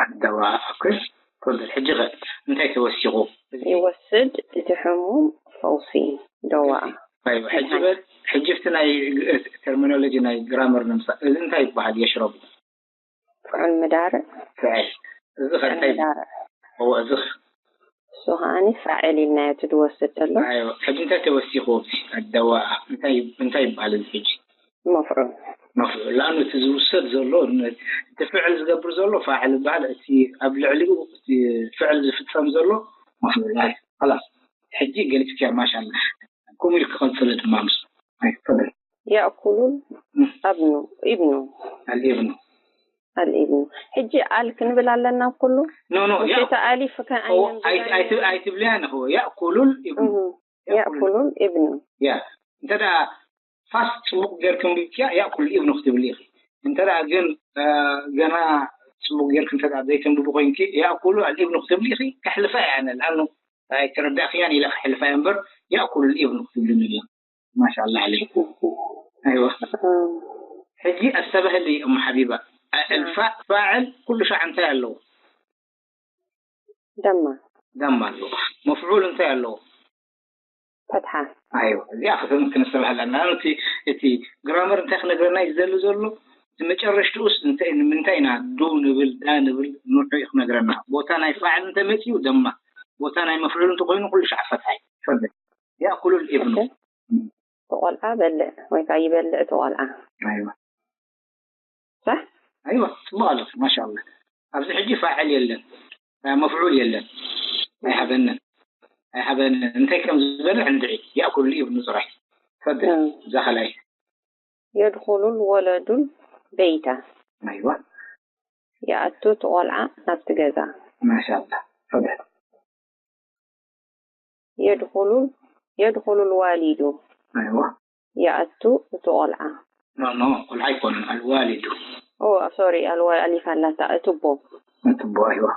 ኣደዋ ኣኩል ተወደል። ሕጂ ኸ እንታይ ተወሲኹ? እዚ ይወስድ እቲ ሕሙም ፈውሲ ደዋኣ ኣይዋ ሕጂ በል። ሕጂ እቲ ናይ ተርሚኖሎጂ ናይ ግራመር ንምሳእ እዚ እንታይ ይበሃል? የሽረቡ ፍዑል ምዳርዕ ፍዕል። እዚ ኸ እንታይ ምዳርዕ እዎ እዚ ኸ እሱ ከዓኒ ፋዕል ኢልናዮ እቲ ዝወስድ ዘሎ ኣይዋ ሕጂ እንታይ ተወሲኹ? ኣብዚ ኣደዋ እንታይ እንታይ ይበሃል? እዚ ሕጂ መፍዑል መፍዑል። ለኣኑ እቲ ዝውሰድ ዘሎ እቲ ፍዕል ዝገብር ዘሎ ፋዕል ይበሃል። እቲ ኣብ ልዕሊኡ እቲ ፍዕል ዝፍጸም ዘሎ መፍዑል። ኣይ ኸላስ ሕጂ ገሊጽክያ ማሻላ። ከምኡ ኢሉ ክቐጽል ድማ ምስ ኣይፈለግ የእኩሉል ኣብኑ ኢብኑ ኣልኢብኑ ኣልኢብኑ ሕጂ ኣል ክንብል ኣለና ኩሉ ኖ ኖ ያ ውሸተ ኣሊፍ ከ እዎ፣ ኣይ- ኣይት- ኣይትብልያ ንኸዎ ያእኩሉል ኢብኑ የእኩሉል ኢብኑ ያ እንተ ደኣ ፋስት ጽቡቕ ጌርኪ ምልክያ ያእኩል ኢብኑ ክትብሊ ኢኺ። እንተ ደኣ ግን እ፣ ገና ጽቡቕ ጌርኪ እንተ ደኣ ዘይተንብቡ ኮይንኪ ያእኩሉ ኣልኢብኑ ክትብሊ ኢኺ። ከሕልፋ እየ ኣነ ልኣኑ ኣይተረዳእክያን ኢለ ከሕልፋ እየ እምበር ያእኩሉ ኢብኑ ክትብልኒ እያ። ማሻላ ዓለይኩም። ኣይዋ ሕጂ ኣስተባህሊ እሞ ሓቢባ እ፣ ፋ- ፋዕል ኩሉ ሻዕ እንታይ ኣለዎ? ደማ ደማ ኣለዎ። መፍዑል እንታይ ኣለዎ? ፈትሓ ኣይዋ እዚኣ ክሰም ክነስተባህል ኣለና። እቲ እቲ ግራመር እንታይ ክነግረና እዩ ዝደሊ ዘሎ? እቲ መጨረሽትኡስ እንታይ ንምንታይ ኢና ዱ ንብል ዳ ንብል ንዑ እዩ ክነግረና። ቦታ ናይ ፋዕል እንተመፅኡ ደማ ቦታ ናይ መፍዑል እንተኮይኑ ኩሉ ሻዕ ፈትሓ እዩ። ፈትሕ ያእኩሉል ኢብኑ እቲ ቆልዓ በልዕ ወይ ከዓ ይበልዕ እቲ ቆልዓ ኣይዋ ሳሕ ኣይዋ ጽቡቅ ኣለኪ ማሻኣላ። ኣብዚ ሕጂ ፋዕል የለን እ፣ መፍዑል የለን። ኣይሓበንን ኣይሓበንን እንታይ ከም ዝበልዕ እንድዒ ያእኩሉል ኢብኑ ጥራይ። ፈትሕ እም። እዛ ካልኣይ የድኹሉል ወለዱል በይታ ኣይዋ ይኣቱ እቲ ቆልዓ ናብቲ ገዛ ማሻኣላ። ፈትሕ የድኹሉል የድኹሉል ዋሊዱ ኣይዋ ይኣቱ እቲ ቆልዓ ኖ ኖ ቆልዓ ኣይኮነን ኣልዋሊዱ ኦ ሶሪ ኣልዋ ኣሊፍ ኣላታ እቲ ቦ እቲ ቦ ኣይዋ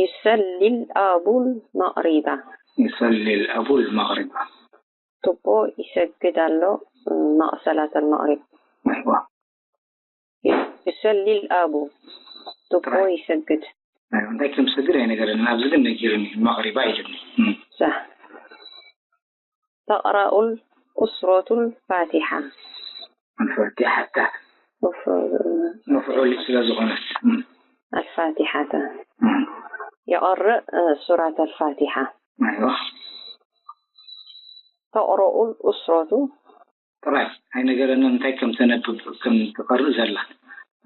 ይሰሊል ኣቡል መቕሪባ ይሰሊል ኣቡል መቕሪባ ትቦ ይሰግድ ኣሎ ማቕ ሰላት ኣልመቕሪብ ኣይዋ ይሰሊል ኣቡ ትቦ ይሰግድ እንታይ ከም ሰግድ ኣይነገረን ኣብዚ ግን ነጊርኒ መቕሪባ ኢልኒ ሳሕ ተቕራኡል ኡስሮቱል ፋቲሓ ፈቲሓታ መፍዑል ስለ ዝኾነት ኣልፋቲሓተ የቐርእ ሱራት ኣልፋቲሓ ኣይዋ ተቕረኡል ኡስሮቱ ጥራይ ኣይነገረንን እንታይ ከም ተነብብ ከም ትቐርእ ዘላ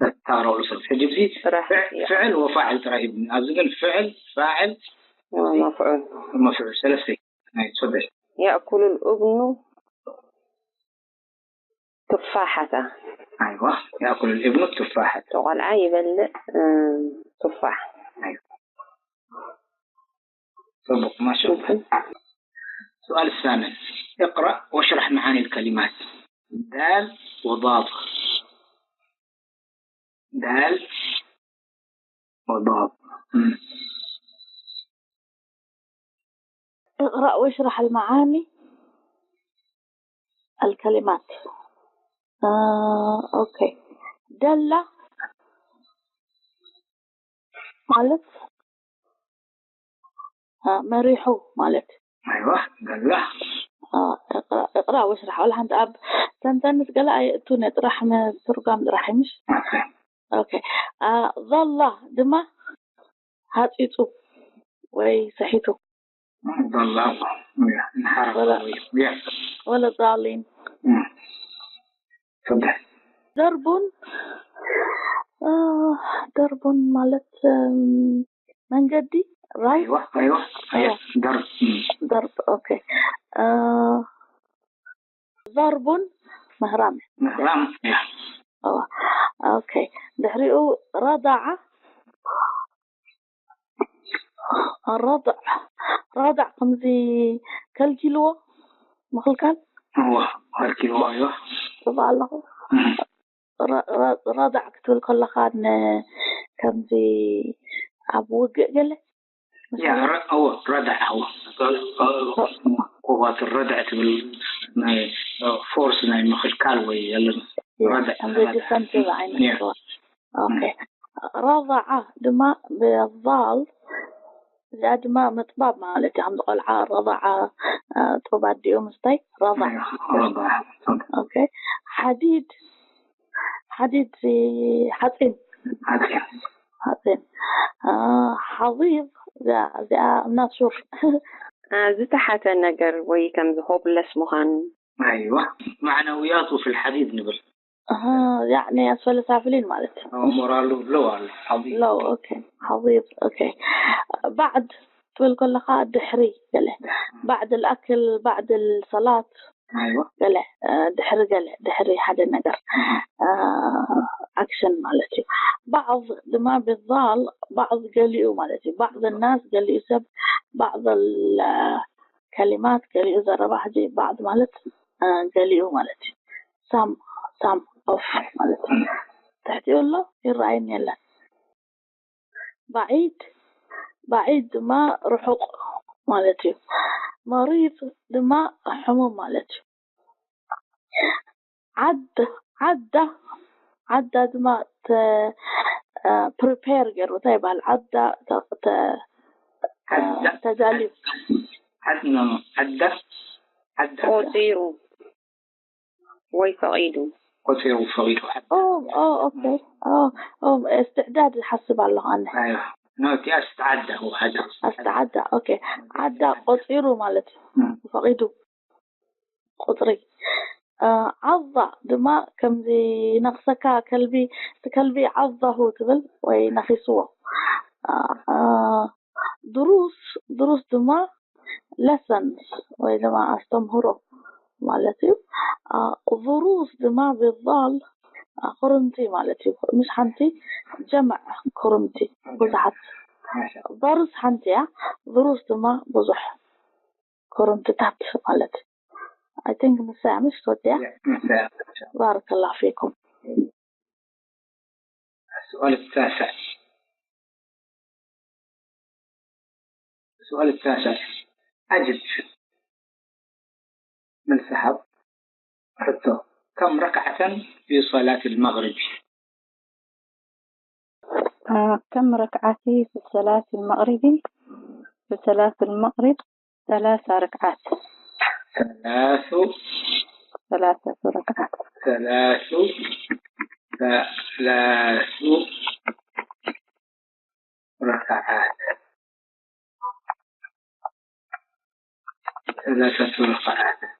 ተቕረኡል ኡስሮቱ ሕጂ እዚ ጥራሕ ፍዕል ወፋዕል ጥራይ ሂብኒ ኣብዚ ግን ፍዕል ፋዕል መፍዑል መፍዑል ሰለስተ ናይ ጽበል የእኩሉል እብኑ ቱፋሓታ ኣይዋ የእኩሉል እብኑ ቱፋሓት ቆልዓ ይበልዕ እ፣ ቱፋሕ صدق ما شاء الله. سؤال الثامن، اقرأ واشرح معاني الكلمات دال وضاد. دال وضاد. مم. اقرأ واشرح المعاني الكلمات. آه، أوكي. دل ማለት አ፣ መሪሑ ማለት ኣይዋ ገላ አ፣ እቅራ- እቅራ ወሽራሕ ዋላ ሓንቲ ኣብ ሰንተንስ ገለ ኣየእቱን እየ ጥራሕ ምትርጓም ጥራሕ እዩ ምሽ ኦኬ አ፣ ظل ድማ ሃፂፁ ወይ ሰሒቱ ضل እንሓረፈ ولا ያ ولا ضالين صدق ضرب አ፣ ضرب ማለት እም፣ መንገዲ right ايوه ايوه ايوه ضرب ضرب ኦኬ አ፣ ضرب ምህራም። ምህራም እያ። ኦኬ። ድሕሪኡ ረዳዓ ረضዕ ረዳዕ ከምዚ ከልኪልዎ ምኽልካል እዋ ከልኪልዎ እዮ ጽባ ኣለኹ። ረዳዕ ክትብል ከለኻ ከምዚ ኣብ ውግእ ገለ እዎ ረዳዕ እዎ ቁዋት ረዳዕ ትብል ናይ ፎርስ ናይ ምኽልካል ወይ ያለን ዲፈንሲቭ ዓይነት ረضع ድማ ብضال እዚኣ ድማ ምጥባብ ማለት እዩ። ከምዚ ቆልዓ ረضع ጡብ ኣዲኡ ምስታይ ረضع ሓዲድ ሓዲድ ሓፂን ሓፂን ሓضيض እዚኣ እምናት ሹር ዝተሓተ ነገር ወይ ከምዚ ሆፕለስ ምዃን ኣይዋ ማዕናውያቱ في الحضيض ንብል ያዕኒ ኣስፈለ ሳፍሊን ማለት ሞራሉ ለው ኣሎ ሓضيض ለው ኦኬ ሓضيض ኦኬ ባዕድ ትብል ከለኻ ድሕሪ ገለ ባዕድ الأكل بعد الصلاة ገለ ድሕሪ ገለ ድሕሪ ሓደ ነገር ኣክሽን ማለት እዩ። ባዕض ድማ ብضال ባዕض ገሊኡ ማለት እዩ። بعض الناس ገሊኡ ሰብ بعض الكلمات ገሊኡ ዘረባ ሕጂ ባዕض ማለት ገሊኡ ማለት እዩ። ሳም ሳም ኦፍ ማለት እዩ። ትሕቲኡ ኣሎ ይረኣይኒ የለን። بعيد بعيد ድማ ርሑቕ ማለት እዩ። مريض ድማ ሕሙም ማለት እዩ። ዓድ ዓዳ ዓዳ ድማ ፕሪፔር ገይሩ እንታይ ይበሃል? ዓዳ ተዳልዩ ዓዳ ዓዳ ቆፂሩ ወይ ፈቒዱ ቆፂሩ ፈቒዱ ኦኬ እስትዕዳድ ይሓስብ ኣለኹ ኣነ እቲኣ ኣስተዓዳ ዓዳ ኣስተዓዳ ኦኬ ዓዳ ቆፂሩ ማለት እዩ ፈቒዱ ቁፅሪ ዓዛ ድማ ከምዚ ነኽሰካ ከልቢ እቲ ከልቢ ዓዛሁ ትብል ወይ ነኺስዎ ድሩስ ድሩስ ድማ ለሰንስ ወይ ድማ ኣስተምህሮ ማለት እዩ። ضروس ድማ ብضال ክርምቲ ማለት እዩ። ምሽ ሓንቲ ጀምዕ ክርምቲ ብዙሓት ضرس ሓንቲ እያ። ضروس ድማ ብዙሕ ክርምትታት ማለት I think ንሳ እያ ምሽ ትወዲያ። ባረከላሁ ፊኩም። السؤال التاسع السؤال التاسع أجب من سحب حتى كم ركعة في صلاة المغرب كم ركعتي في صلاة المغرب في صلاة المغرب ثلاث ركعات ثلاث ثلاثة ركعات ثلاث ثلاث ركعات ثلاثة ركعات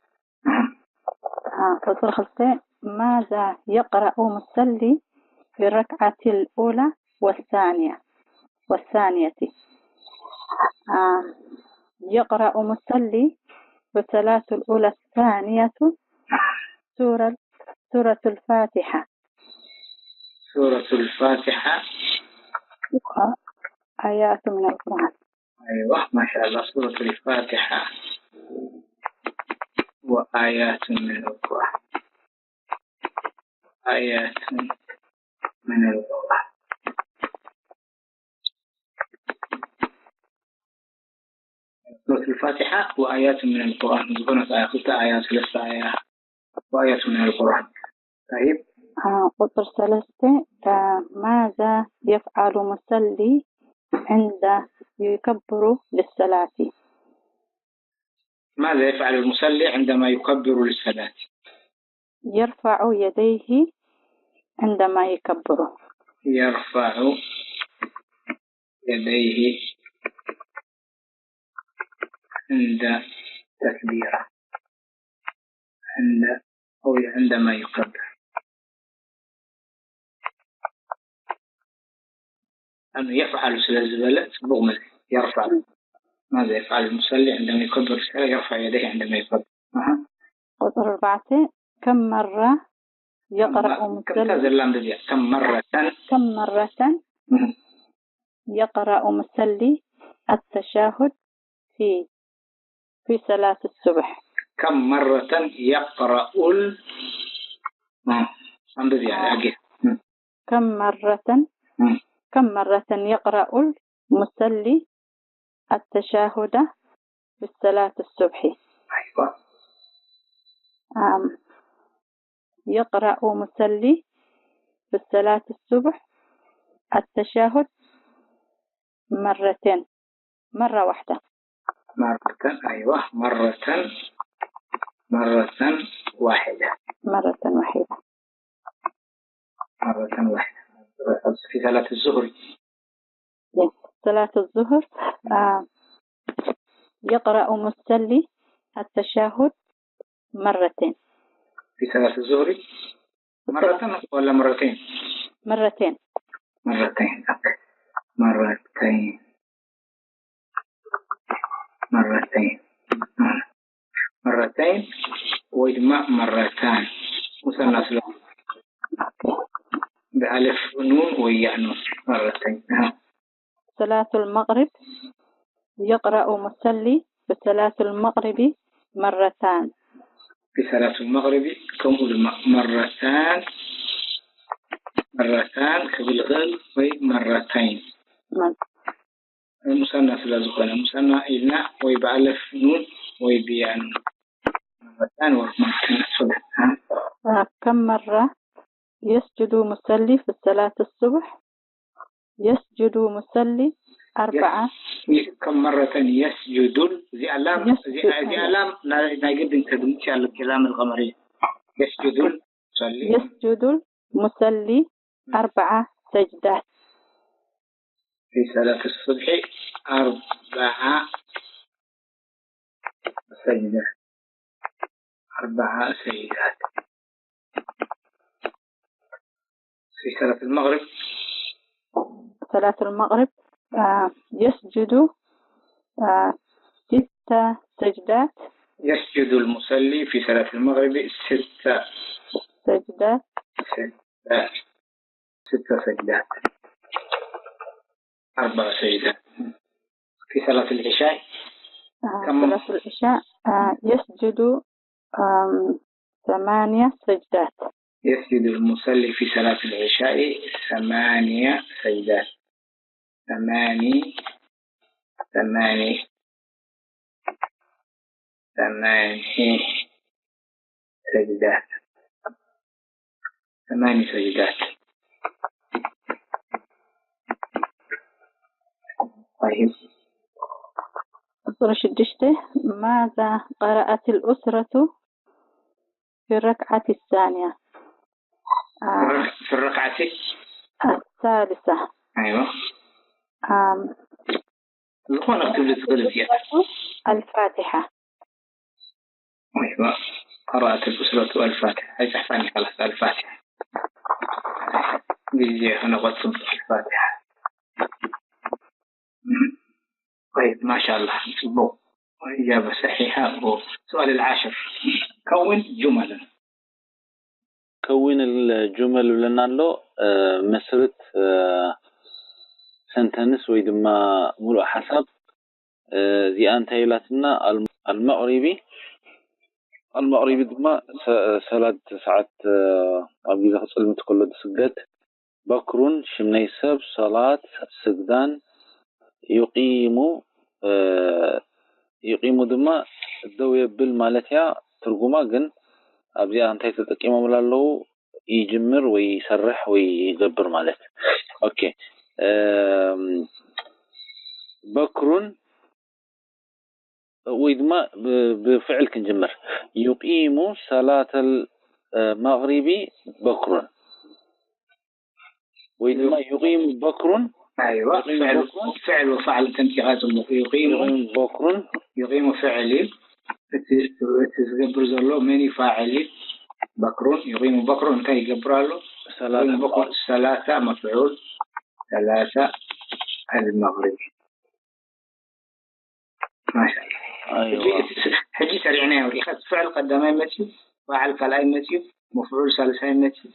ቁፅሪ ክልተ ماذا يقرأ مصلي في الركعة الأولى والثانية والثانية يقرأ مصلي في الصلاة الأولى الثانية سورة سورة الفاتحة سورة الفاتحة آيات من القرآن أيوة ما شاء الله سورة الفاتحة وآيات من القرآن آيات من القرآن سورة الفاتحة وآيات من القرآن ዝኾነት ኣያ ክልተ ኣያ ሰለስተ ኣያ وآيات من القرآن طيب ቁፅሪ ሰለስተ ماذا يفعل مصلي عند يكبر للصلاة ماذا يفعل المصلي عندما يكبر للصلاة يرفع يديه عندما يكبر يرفع يديه عند تكبيره عند أو عندما يكبر أنه يفعل ስለዝበለ ጽቡቕ መልሲ يرفع ماذا يفعل المصلي عندما يكبر الصلاة يرفع يديه عندما يكبر ቁፅሪ ኣርባዕተ كم مرة يقرأ كم تزلم بزيا كم مرة كم مرة يقرأ مصلي التشهد في في صلاة الصبح كم مرة يقرأ ال كم مرة كم مرة يقرأ المصلي التشهد في صلاة الصبح أيوة يقرأ مصلي في صلاة الصبح التشهد مرتين مرة واحدة مرة أيوة مرة مرة واحدة مرة واحدة مرة واحدة في صلاة الظهر صلاة الظهر آه يقرأ مصلي التشهد مرتين في صلاة الظهر مرة ولا مرتين؟ مرتين مرتين مرتين مرتين مرتين ወይ ድማ مرتان مثنى ስለ ብኣልፍ ኑን ወይ ያእ ኑን مرتين صلاة المغرب يقرأ مصلي بصلاة المغرب مرتان في صلاة المغرب ከምኡ ድማ مرتان مرتان ክብል ይኽእል ወይ مرتين ምሰና ስለ ዝኾነ ምሰና ኢልና ወይ ብኣለፍ ኑን ወይ ብያኑ መታን ወርማክን ሱብሕ كم مرة يسجد مصلي في صلاة الصبح يسجد مصلي أربعة ከም መረተን يسجد እዚኣ ላም እዚኣ ላም ናይ ግድን ተድምፅ ያለ ኪላም القمرية يسجد المصلي يسجد المصلي أربع سجدات في صلاة الصبح أربع سجدات أربع سجدات في صلاة المغرب صلاة المغرب آه يسجد آه ست سجدات يسجد المصلي في صلاة المغرب ست سجدات ست ست سجدات أربع سجدات في صلاة العشاء آه كم صلاة العشاء آه يسجد آه ثمانية سجدات يسجد المصلي في صلاة العشاء ثمانية سجدات ثماني ثماني ثماني سجدات ثماني سجدات طيب ቁፅሪ ሽዱሽተ ماذا قرأت الأسرة في الركعة الثانية آه. في الركعة الثالثة أيوة آم. ዝኾነ ክትብል ትኽእል እያ الفاتحة أيوة قرأت الأسرة الفاتحة هي تحفاني خلاص الفاتحة بيزي أنا قلت الفاتحة طيب ما شاء الله صبو إجابة صحيحة سؤال العاشر كون جملا كون الجمل ብለና ኣሎ መስርት ሰንተንስ ወይ ድማ ሙሉእ ሓሳብ እዚኣ እንታይ ኢላትና المغربي المغربي ድማ ሰላት ሰዓት ኣብ ግዜ ክፅልምት ከሎ ዝስገድ በክሩን ሽም ናይ ሰብ ሰላት ስግዳን يقيم يقيم ድማ ደው የብል ማለት እያ ትርጉማ ግን ኣብዚኣ እንታይ ተጠቂሞምላ ኣለዉ ይጅምር ወይ ይሰርሕ ወይ ይገብር ማለት okay በክሩን ወይ ድማ ብፍዕል ክንጅምር يقيم صلاة المغرب بكر ወይ ድማ يقيم بكر أيوة فعل فعل وفعل تمسيقات يقيم بكر يقيم فعل تزقبر زلو ماني فاعل بكر يقيم بكر انت يقبر له صلاة ثلاثة مفعول ثلاثة المغرب ما شاء الله أيوة حجي سريعنا يا ولي فعل قدامي ماشي ፋዕል ካልኣይ መፅዩ፣ መፍዑል ሳልሳይ መፅዩ።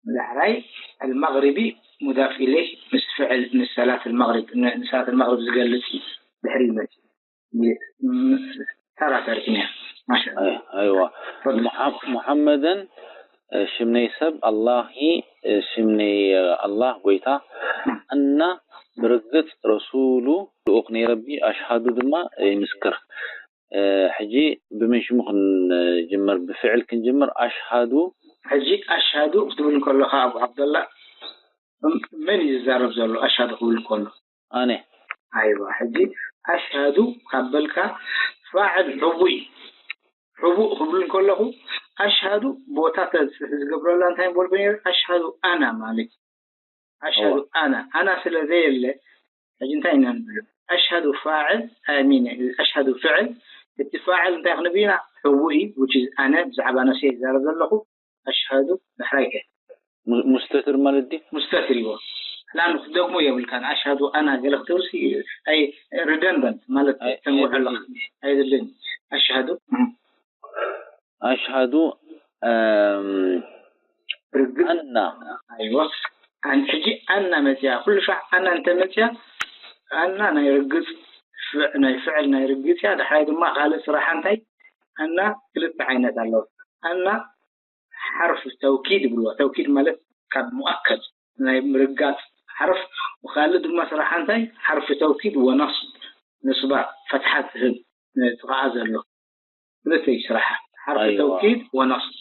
ዳሕራይ المغرب مضاف إليه، ምስ ፍዕል፣ ምስ ሰላት المغرب፣ ን-፣ ንሰላት المغرب ዝገልጽ እዩ። ድሕሪ ይመጽእ። ም-፣ ተራ ተሪፍና። ማሻ ኣላ። ኣይ-፣ ኣይዋ። ተፈضل። ሙሓ-፣ ሙሓመደን፣ እ፣ ሽም ናይ ሰብ፣ ኣላሂ፣ እ፣ ሽም ናይ፣ እ፣ ኣላህ ጎይታ፣ እና ብርግጽ ረሱሉ ልኡኽ ናይ ረቢ፣ ኣሽሃዱ ድማ፣ እ፣ ይምስክር። እ፣ ሕጂ ብመን ሽሙ ክንጅምር? ብፍዕል ክንጅምር። ኣሽሃዱ። ሕጂ ኣሽሃዱ ክትብል እንከለኻ፣ ኣቡ ዓብደላ፣ መን እዩ ዝዛረብ ዘሎ? ኣሽሃዱ ክብል እንከሎ። ኣነ። ኣይዋ፣ ሕጂ ኣሽሃዱ ካብ በልካ፣ ፋዕል ሕቡእ እዩ። ሕቡእ ክብል እንከለኹ፣ ኣሽሃዱ ቦታ ተ-፣ ዝገብረላ እንታይ ምበልኩ ነይረ? ኣሽሃዱ ኣና ማለት እዩ። ኣሽሃዱ እዋ። ኣና፣ ኣና ስለ ዘየለ፣ ሕጂ እንታይ ኢና ንብሎ? ኣሽሃዱ ፋዕል፣ ኣይ ሚን፣ ኣሽሃዱ ፍዕል፣ እቲ ፋዕል እንታይ ክንብል ኢና? ሕቡእ እዩ፣ which is ኣነ፣ ብዛዕባ ነፍሰይ ይዛረብ ዘለኹ፣ ኣሽሃዱ፣ ዳሕራይ ከ? ሙ-፣ ሙስተትር ማለት ድዩ? ሙስተትር እዎ። ላን ክትደግሞ የብልካን። ኣሽሃዱ ኣና ገለ ክትብልሲ፣ ኣይ፣ ሪደንደንት ማለት ኣይ፣ ተንውሖ ኣለኻ። ኣየድልን። ኣየድልን። ኣሽሃዱ። ኣሽሃዱ፣ እም፣ ርግጽ። ኣና። ኣይዋ። ኣን-፣ ሕጂ ኣና መጽያ፣ ኩሉ ሻዕ ኣና እንተ መጽያ፣ ኣና ናይ ርግጽ፣ ፍዕ-፣ ናይ ፍዕል ናይ ርግጽ እያ። ዳሕራይ ድማ ካልእ ስራሓ እንታይ? ኣና ክልተ ዓይነት ኣለዎ። ኣና ሓርፍ ተውኪድ ይብልዎ። ተውኪድ ማለት ካብ ሙኣከድ ናይ ምርጋጽ ሓርፍ፣ ብኻልእ ድማ ስራሓ እንታይ? ሓርፍ ተውኪድ ወነስብ፣ ንስባ፣ ፈትሓ ትህብ፣ ን-፣ ጥቓኣ ዘሎ። ክልተ እዩ ስራሓ። ሓርፊ ኣይዋ። ተውኪድ ወነስብ።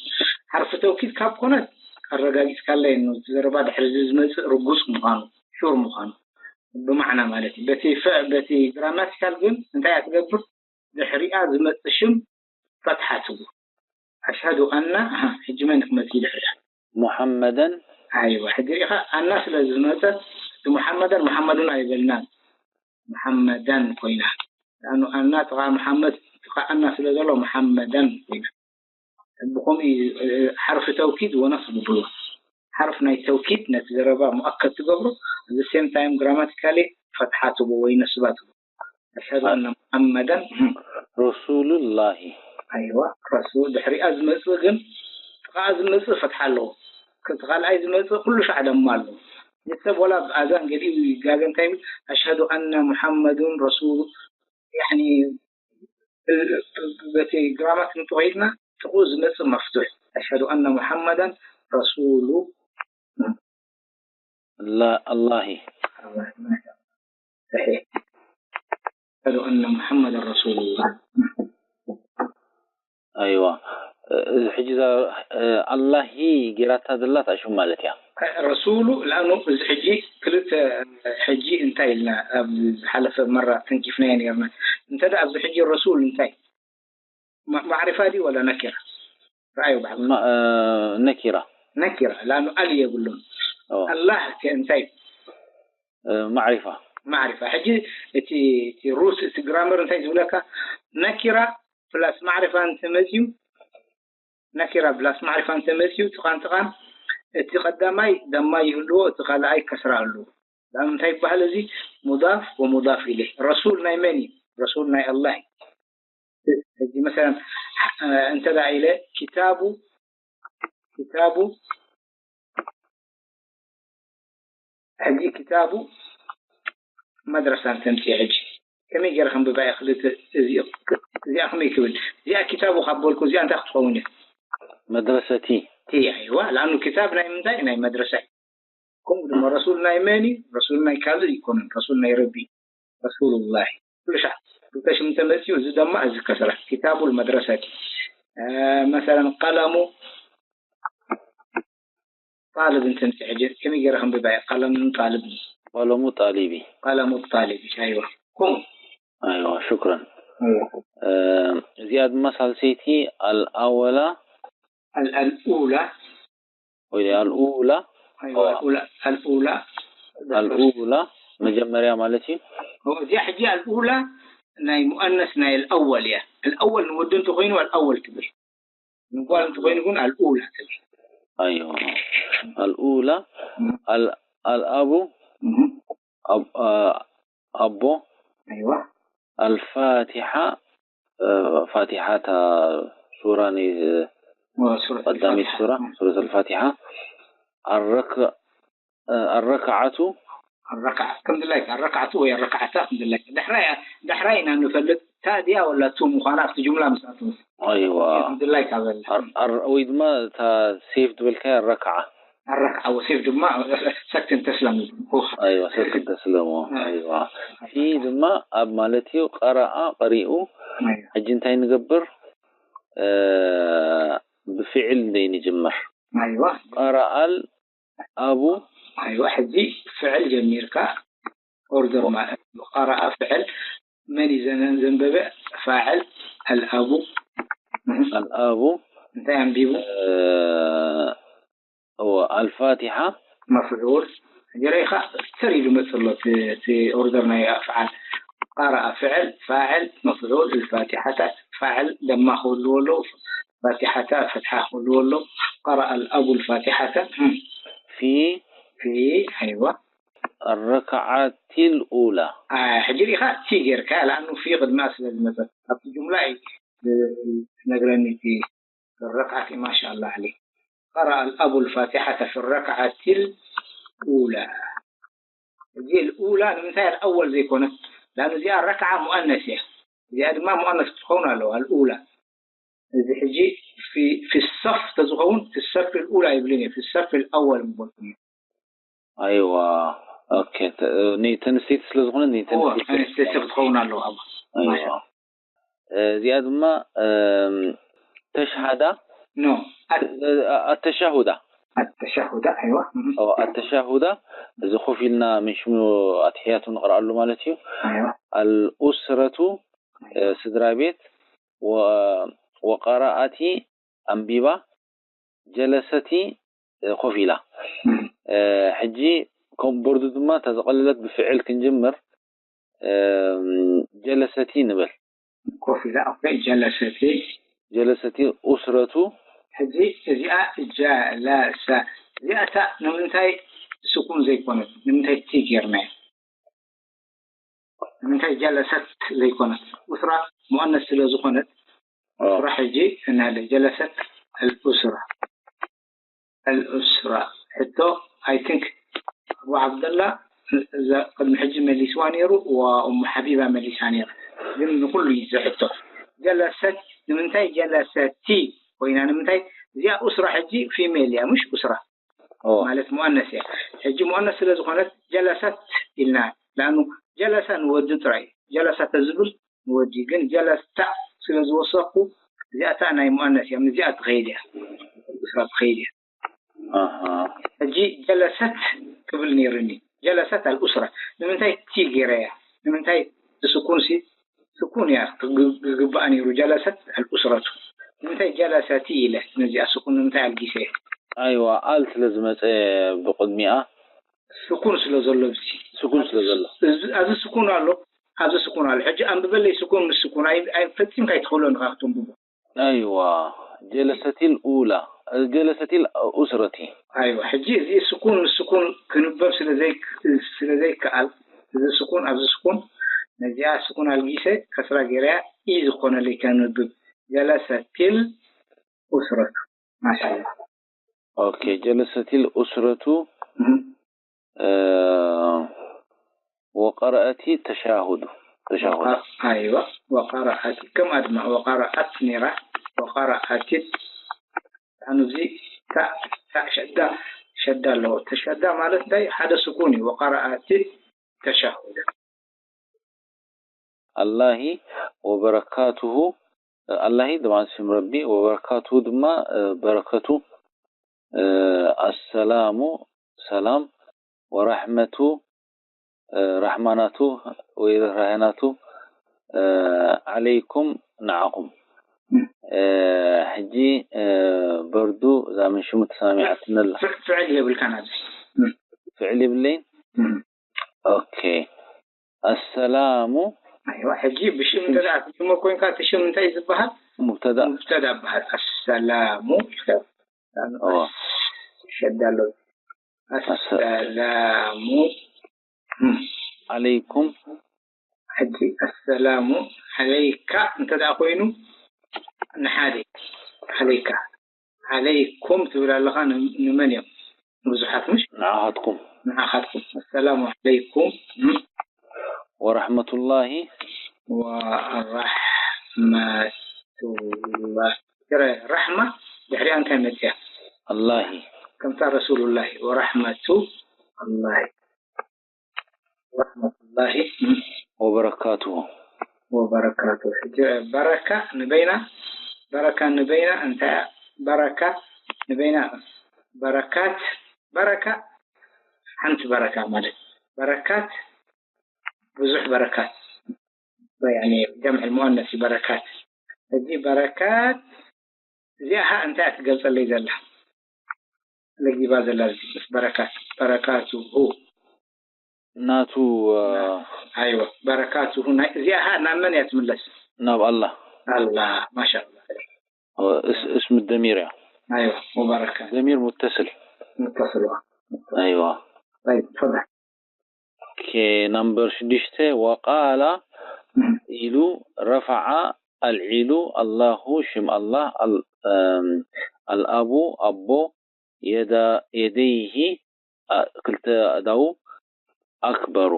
ሓርፊ ተውኪድ ካብ ኮነት ኣረጋጊጽካለይ ነው። እቲ ዘረባ ድሕሪ እዚ ዝመጽእ ርጉጽ ምዃኑ፣ ሹር ምዃኑ። ብማዕና ማለት እዩ። በቲ ፈ-፣ በቲ ግራማቲካል ግን እንታይ እያ ትገብር? ድሕሪኣ ዝመጽእ ሽም ፈትሓ ትብሉ። ኣሽሃዱ ኣና፣ ኣሃ፣ ሕጂ መን ክመጽእ ድሕሪኣ? ሙሓመደን። ኣይዋ፣ ሕጂ ሪኢኻ ኣና ስለ ዝመጸት፣ እቲ ሙሓመደን ሙሓመዱን ኣይበልናን። ሙሓመዳን ኮይና። ኣኑ ኣና ጥቓ መሓመድ፣ ጥቓ ኣና ስለ ዘሎ ሙሓመዳን ኮይና። ብኸምኡ እዩ፣ እ፣ ሓርፊ ተውኪድ ወነስብ ይብልዎ። ሓርፍ ናይ ተውኪድ ነቲ ዘረባ ሙኣከድ ትገብሮ፣ at the same time ግራማቲካሊ ፈትሓ ትቦ ወይ ነስባ ትቦ። ኣሽሃዱ ኣነ ሙሓመዳን። ረሱሉላሂ። ኣይዋ፣ ረሱል ድሕሪኣ ዝመጽእ ግን፣ ጥቓኣ ዝመጽእ ፈትሓ ኣለዎ። እቲ ካልኣይ ዝመጽእ ኩሉ ሻዕ ደማ ኣለዎ። እቲ ሰብ ወላ ኣብ ኣዛን ገሊኡ ይጋገ እንታይ ይብል? ኣሽሃዱ ኣነ ሙሓመዱን ረሱሉ፣ ያዕኒ፣ በቲ ግራማት እንተኾይድና፣ ጥቕኡ ዝመጽእ መፍቱሕ። ኣሽሃዱ ኣነ ሙሓመዳን ረሱሉ ላ-፣ ኣላሂ። ሰሒሕ። ኣሽሃዱ ኣነ ሙሓመዳን ረሱሉላህ። ኣይዋ። እዚ ሕጂ እዛ፣ እ፣ ኣላሂ ጌራታ ዘላ እታ ሽም ማለት እያ። ረሱሉ፣ ለኣኑ እዚ ሕጂ ክልተ፣ ሕጂ እንታይ ኢልና ኣብ ዝሓለፈ መራ ተንኪፍናዮ ነርና። እንተ ደኣ ኣብዚ ሕጂ ረሱል እንታይ? ማ-፣ ማዕሪፋ ድዩ ወላ ነኪራ? ረኣዩ ብሓቂ። ማ-፣ እ፣ ነኪራ። ነኪራ፣ ለኣኑ ኣል የብሉን። ኦ። ኣላህ ከ እንታይ? እ፣ ማዕሪፋ። ማዕሪፋ። ሕጂ እቲ፣ እቲ ሩት፣ እቲ ግራመር እንታይ ዝብለካ? ነኪራ ፕላስ ማዕሪፋ እንተመፅዩ፣ ነኪራ ፕላስ ማዕሪፋ እንተመፅዩ፣ ጥቓን ጥቓን፣ እቲ ቀዳማይ ደማ ይህልዎ፣ እቲ ካልኣይ ከስራ ኣለዎ። ለኣኑ እንታይ ይበሃል እዚ? ሙዳፍ ወሙዳፍ ኢለይህ። ረሱል ናይ መን እዩ? ረሱል ናይ ኣላህ እዩ። ሕጂ መሰለን፣ እ፣ እንተ ደኣ ኢለ ኪታቡ፣ ኪታቡ፣ ሕጂ ኪታቡ መድረሳ እንተምፅእ ሕጂ ከመይ ገይረ ከንብባ እየ? ክልተ እዚ-፣ እዚኣ ከመይ ክብል? እዚኣ ኪታቡ ካብ በልኩ እዚኣ እንታይ ክትኸውን እያ? መድረሰቲ። ቲ፣ ኣይዋ፣ ለኣኑ ኪታብ ናይ ምንታይ? ናይ መድረሳ እዩ። ከምኡ ድማ ረሱል ናይ መን እዩ? ረሱል ናይ ካልእ ኣይኮነን፣ ረሱል ናይ ረቢ፣ ረሱሉላህ። ኩሉ ሻዕ ክልተ ሽም እንተመፅዩ፣ እዚ ደማ፣ እዚ ከስራ። ኪታቡል መድረሰቲ። እ፣ መሰለን፣ ቀለሙ ጣልብ እንተምፅእ፣ ሕጂ ከመይ ገይረ ከንብባ እየ? ቀለሙ ጣልብ። ቀለሙ ጣሊቢ። ቀለሙ ጣሊቢ፣ ኣይዋ። ከምኡ። ኣይዋ፣ ሽክረን። ኣይዋ። እ፣ እዚኣ ድማ ሳልሰይቲ፣ ኣልኣወላ። ኣል-፣ ኣልኡላ። ወይ ኣልኡላ። ኣይዋ፣ ኦ። ኣልኡላ፣ ኣልኡላ። ኣልኡላ፣ መጀመርያ ማለት እዩ። ኦ፣ እዚኣ ሕጂ ኣልኡላ ናይ ሙኣነስ ናይ ኣልኣወል እያ። ኣልኣወል ንወዲ እንተኾይኑ ኣልኣወል ትብል። ንጓል እንተኾይኑ ግን ኣልኡላ ትብል። ኣይዋ። ኣልኡላ፣ እም። ኣል-፣ ኣልኣቡ፣ እም። ኣብ-፣ ኣ-፣ ኣቦ፣ ኣይዋ። ኣልፋቲሓ፣ ፋቲሓ እታ ሱራ ናይ ቀዳሚት ሱራ ሱረት ኣልፋቲሓ ኣረክ ኣረካዓቱ ኣረካዓ ከምድላይ ኣረካዓቱ ወይ ኣረካዓታ ከምድላይ ዳሕራይ ዳሕራይ ኢና ንፈልጥ እታ ድያ ወላ ቱ ምዃና ኣብቲ ጁምላ ምስኣቱ ኣይዋ ከምድላይ ካበል ወይ ድማ እታ ሴፍ ዝበልካያ ኣረካዓ ኣረካዓ ወሴፍ ድማ ሰክትን ተስለም ኣይዋ ሰክን ተስለሞ ኣይዋ ፊ ድማ ኣብ ማለት እዩ ቀረኣ ቀሪኡ ሕጂ እንታይ ንገብር ብፍዕል እንደ ንጅምር ኣይዋ ቀረኣል ኣቡ ኣይዋ ሕጂ ፍዕል ጀሚርካ ኦርደር ማለት ቀረኣ ፍዕል መን እዩ ዘንበበ ፋዕል ኣልኣቡ ኣልኣቡ እንታይ ኣንቢቡ ኣልፋቲሓ መፍዑል ሕጂ ርኢኻ ተር ኢሉ መፅእ ኣሎ እቲ ኦርደር ናይ ኣፍዓል ቀረኣ ፍዕል ፋዕል መፍዑል الفاتحة ፋዕል ደማ ክህልዎ ኣለዉ ፋቲሓታ ፈትሓ ክህልዎ ኣለዉ ቀረኣ ኣልኣቡ الفاتحة في في ኣይዋ الركعة الأولى ሕጂ ርኢኻ ቲ ጌርካ لأنه في ቅድሚኣ ስለ ዝመፀት ኣብቲ ጁምላ እዩ ትነግረኒ እቲ الركعة ما شاء الله عليك قرأ الأب الفاتحة في الركعة الأولى እዚ الأولى ንምንታይ الأول ዘይኮነት لأن እዚኣ ረክዓ ሙአነስ እያ እዚኣ ድማ ሙአነስ ክትኸውን ኣለዋ الأولى እዚ ሕጂ في الصف ተዝኸውን في الصف الأولى ይብልን እየ في الصف الأول ምበልኩም እዩ ኣይዋ ኦኬ ተንስተይቲ ስለ ዝኾነ ተንስተይቲ ክትኸውን ኣለዋ እዚኣ ድማ ተሽሃዳ ኖ ኣተሻሁዳ ኣተሻሁዳ ኣይዋ ኣተሻሁዳ እዚ ኮፍ ኢልና ምን ሽሙ ኣትሕያቱ ንቕርኣሉ ማለት እዩ ኣልኡስረቱ ስድራ ቤት ወቀረኣቲ ኣንቢባ ጀለሰቲ ኮፍ ኢላ ሕጂ ከም ቦርዱ ድማ እታ ዝቐለለት ብፍዕል ክንጅምር ጀለሰቲ ንብል ኮፍ ኢላ ኦኬ ጀለሰቲ ጀለሰቲ ኡስረቱ ሕጂ እዚኣ ጀለሰ እዚኣ እታ ንምንታይ ስኩን ዘይኮነት ንምንታይ ቲ ጌርናዮ ንምንታይ ጀለሰት ዘይኮነት ኡስራ ሙአነስ ስለ ዝኾነት ኡስራ ሕጂ እናለ ጀለሰት ኣልኡስራ ኣልኡስራ ሕቶ I think ኣቡ ዓብደላ እዛ ቅድሚ ሕጂ መሊስዋ ነይሩ ዋ እሙ ሓቢባ መሊሳ ነይራ ግን ንኩሉ እዩ ዝሕቶ ጀለሰት ንምንታይ ጀለሰቲ ኮይና ንምንታይ እዚኣ ኡስራ ሕጂ ፊሜል እያ ምሽ ኡስራ ማለት ሙአነስ እያ ሕጂ ሙአነስ ስለ ዝኾነት ጀለሰት ኢልና ለኣኑ ጀለሰ ንወዲ ጥራይ ጀለሰ ተዝብል ንወዲ ግን ጀለስታ ስለ ዝወሰኩ እዚኣታ ናይ ሙአነስ እያ ምዚኣ ትኸይድ እያ ኡስራ ትኸይድ እያ ሕጂ ጀለሰት ክብል ነይሩኒ ጀለሰት ኣልኡስራ ንምንታይ ቲ ገይረ እያ ንምንታይ ስኩን ሲ ስኩን እያ ክግባኣ ነይሩ ጀለሰት ኣልኡስረቱ ንምንታይ ጀለሰቲ ኢለ ነዚኣ ስኩን ንምንታይ ኣልጊሰ ኣይዋ ኣል ስለ ዝመፀ ብቅድሚኣ ስኩን ስለ ዘሎ እዚ ስኩን ስለ ዘሎ ኣብዚ ስኩን ኣሎ ኣብዚ ስኩን ኣሎ ሕጂ ኣንብበለይ ስኩን ምስ ስኩን ፈፂምካ ኣይትኽእሎን ኢኻ ክትንብቦ ኣይዋ ጀለሰቲል ኡላ ጀለሰቲል ኡስረቲ ኣይዋ ሕጂ እዚ ስኩን ምስ ስኩን ክንበብ ስለ ዘይከኣል እዚ ስኩን ኣብዚ ስኩን ነዚኣ ስኩን ኣልጊሰ ከስራ ገይረያ ኢ ዝኾነለይ ከንብብ ጀለሰቲል ኡስረቱ ማሻላ ኦኬ ጀለሰቲል ኡስረቱ ወቀረአቲ ተሻሁዱ ተሻሁዳ ኣይዋ ወቀረአቲ ከም ኣድማ ወቀረአት ነይራ ወቀረአቲ ኣኑዚ ታእ ሸዳ ሸዳ ኣለዎ ተሸዳ ማለት እንታይ ሓደ ስኩን እዩ ወቀረአቲ ተሻሁዳ ኣላሂ ወበረካቱሁ ኣላሂ ድማ ስም ረቢ ወበረካቱሁ ድማ በረከቱ ኣሰላሙ ሰላም ወራሕመቱ ራሕማናቱ ወይ ርህራሄናቱ ዓለይኩም ንዓኹም ሕጂ በርዱ እዛ ምን ሽሙ ተሰማሚዓትኒ ኣላ ፍዕል የብልካን ኣብዚ ፍዕል የብለይን ኦኬ ኣሰላሙ ኣይዋ ሕጂ ብሽም እንተ ሽሞ ኮይንካ እቲ ሽም እንታይ ዝበሃል ሙብተዳ ሙብተዳ በሃል ኣሰላሙ ሸዳ ኣሎ ኣሰላሙ ዓለይኩም ሕጂ ኣሰላሙ ዓለይካ እንተ ደኣ ኮይኑ ንሓደ ዓለይካ ዓለይኩም ትብል ኣለኻ። ን- ንመን እዮም? ንብዙሓት ምሽ? ንዓኻትኩም። ንዓኻትኩም። ኣሰላሙ ዓለይኩም። እም። ወራሕመቱላሂ። ወራሕመቱላህ። ገረ ራሕማ ድሕሪኣ እንታይ መፅያ? ኣላሂ። ከምታ ረሱሉላሂ። ወራሕመቱ ኣላሂ። ወራሕመቱላሂ። እም። ወበረካቱሁ። ወበረካቱ። ሕጂ በረካ ንበይና፣ በረካ ንበይና እንታይ እያ? በረካ ንበይና፣ በረካት፣ በረካ ሓንቲ በረካ ማለት፣ በረካት ብዙሕ በረካት፣ ያኒ ጀምዕ ሙአነስ እዩ በረካት። ሕጂ በረካት እዚኣ ኸ እንታይ እያ ትገልጸለይ ዘላ? ለጊባ ዘላ ምስ በረካት፣ በረካቱሁ። ናቱ፣ እ፣ ኣይወ፣ በረካቱሁ ናይ እዚኣ ኸ ናብ መን እያ ትምለስ? ናብ ኣላህ። ኣላህ፣ ማሻኣላህ። እ፣ እስ-፣ እስም ደሚር እያ። ኣይወ፣ ወበረካት። ደሚር ሙተስል። ሙተስል፣ ዋ። ኣይዋ። طيب، تفضل. ኦኬ፣ ናምበር ሽዱሽተ፣ ወቃላ እም። ኢሉ፣ ረፈዓ ኣልዒሉ፣ ኣላሁ ሽም ኣላህ፣ ኣል-፣ እም፣ ኣልኣቡ ኣቦ፣ የዳ-፣ የደይሂ፣ ኣ-፣ ክልተ ኣእዳዉ፣ ኣክበሩ፣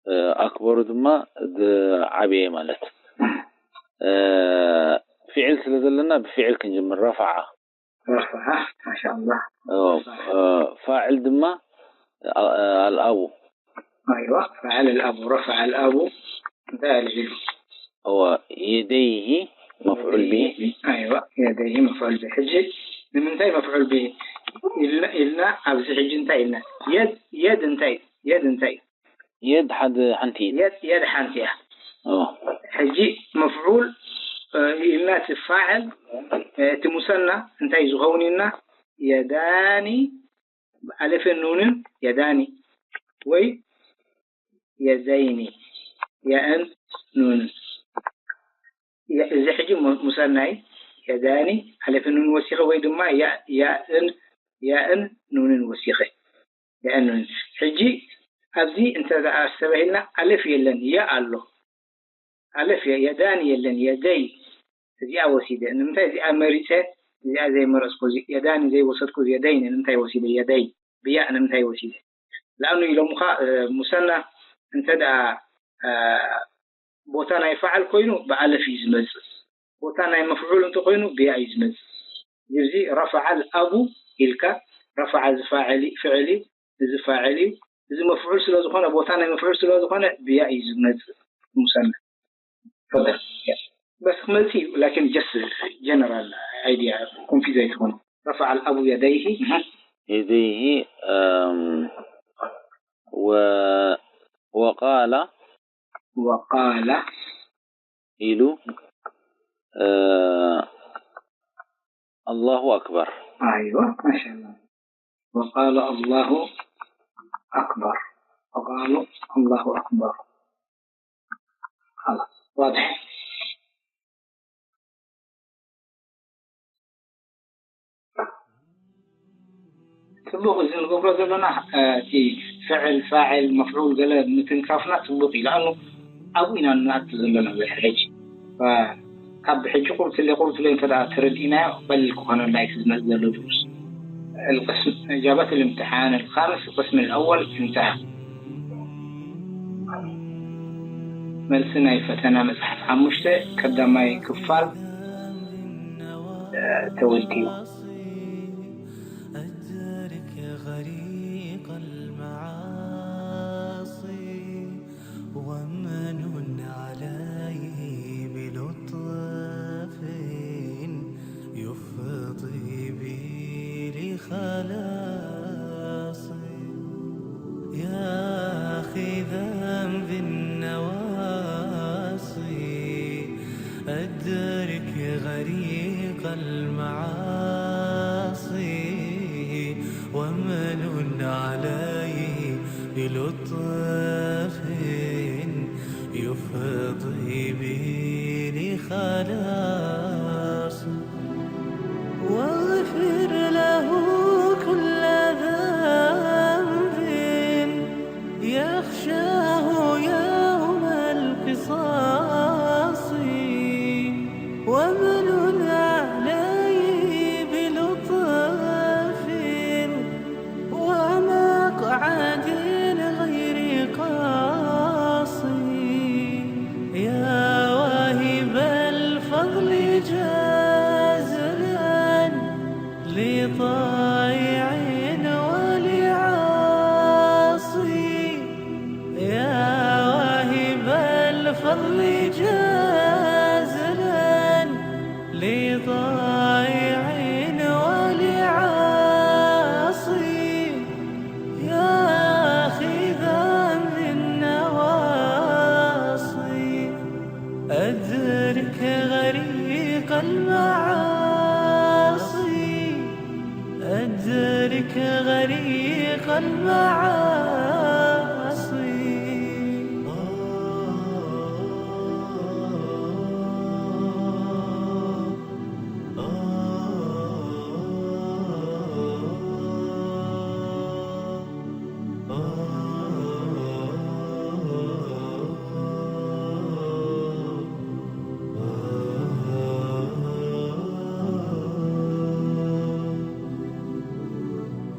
እ፣ ኣክበሩ ድማ ዝዓበየ ማለት። እ፣ ፊዕል ስለ ዘለና ብፊዕል ክንጅምር። ረፈዓ። ረፈዓ፣ ማሻኣላህ። ኦ፣ እ፣ ፋዕል ድማ ኣ-፣ ኣልኣቡ። ኣይዋ፣ ፈዓለ ኣልኣቡ፣ ረፈዐ ኣልኣቡ፣ እንታይ ኣልዒሉ? እወ፣ የደይሂ መፍዑል ቢሂ። ኣይዋ፣ የደይሂ መፍዑል ቢሂ። ሕጂ ንምንታይ መፍዑል ቢሂ ኢልና፣ ኢልና ኣብዚ ሕጂ እንታይ ኢልና? የድ፣ የድ እንታይ? የድ እንታይ? የድ ሓደ ሓንቲ እያ። የድ፣ የድ ሓንቲ እያ። ኦ። ሕጂ መፍዑል፣ እ፣ ኢልና እቲ ፋዕል፣ እ፣ እቲ ሙሰና እንታይ ዝኸውን ኢልና? የዳኒ ብኣለፍን ኑንን የዳኒ ወይ የደይኒ፣ ያእን ኑንን። የ-፣ እዚ ሕጂ ሙ-፣ ሙሰናይ የዳኒ ኣለፍን ኑንን ወሲኸ ወይ ድማ ያ-፣ ያእን፣ ያእን ኑንን ወሲኸ። ያእን ኑንን። ሕጂ ኣብዚ እንተ ደኣ ኣስተባሂልና ኣለፍ የለን፣ ያ ኣሎ። ኣለፍ የ-፣ የዳኒ የለን፣ የደይ። እዚኣ ወሲደ። ንምንታይ እዚኣ መሪጸ? እዚኣ ዘይመረጽኩ፣ እዚ የዳኒ ዘይወሰድኩ፣ የደይ ንምንታይ ወሲደ? የደይ። ብያእ ንምንታይ ወሲደ? ለኣኑ ኢሎምኻ፣ እ፣ ሙሰና እንተ ደኣ፣ እ፣ ቦታ ናይ ፈዓል ኮይኑ ብኣለፍ እዩ ዝመጽእ። ቦታ ናይ መፍዑል እንተኾይኑ ብያእ እዩ ዝመጽእ። እዚ ረፈዓል ኣቡ ኢልካ፣ ረፈዓ እዚ ፋዕል፣ ፍዕል እዩ፣ እዚ ፋዕል እዩ። እዚ መፍዑል ስለ ዝኾነ፣ ቦታ ናይ መፍዑል ስለ ዝኾነ ብያእ እዩ ዝመጽእ። ሙሰና። ፈደል። በስ ክመጽእ እዩ፣ ላኪን ጀስት ጀነራል ኣይዲያ ኮንፊዝ ኣይትኾኑ። ረፈዓል ኣቡ የደይሂ። የደይሂ፣ እም፣ ወ-፣ ወቃላ ወቃላ ኢሉ፣ እ፣ ኣላሁ ኣክበር። ኣይዋ፣ ማሻኣላህ። ወቃለ ኣላሁ ኣክበር። ወቃሉ ኣላሁ ኣክበር። خلاص، واضح. ጽቡቕ፣ እዚ ንገብሮ ዘለና፣ እ፣ እቲ ፍዕል፣ ፋዕል፣ መፍዑል ገለ ምትንካፍና ጽቡቕ እዩ። ለኣኑ ኣብኡ ኢና ንኣቱ ዘለና ብድሕሪ ሕጂ። እ፣ ካብ ሕጂ ቁርትለ ቁርትለ እንተ ደኣ ተረዲእናዮ፣ ቀሊል ክኾነልና እዩ እቲ ዝመጽእ ዘሎ ድሩስ። القسم، إجابة الامتحان الخامس، القسم الأول انتهى. መልሲ ናይ ፈተና መጽሓፍ ሓሙሽተ ቀዳማይ ክፋል፣ እ፣ ተወዲኡ። أدرك غريق المعاصي، ومن عليه بلطف يفضي بي لخلاصي. يا أخي ذنبي النواصي، أدرك غريق المعاصي، ومن عليه بلطف يفضي بي لخلاص. واغفر له كل ذنب يخشاه يوم طائع ولعاصي، يا أخي ذا النواصي، أدرك غريق المعاصي، أدرك غريق المعاصي.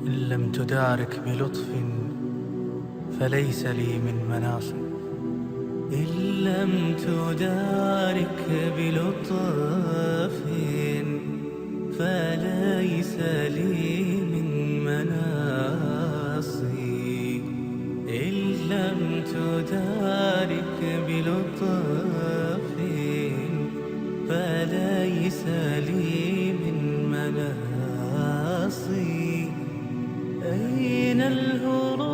إن لم تدارك بلطف فليس لي من مناص. إن لم تدارك بلطف فليس لي من مناص. إن لم تدارك بلطف فليس لي من مناص. أين الهروب؟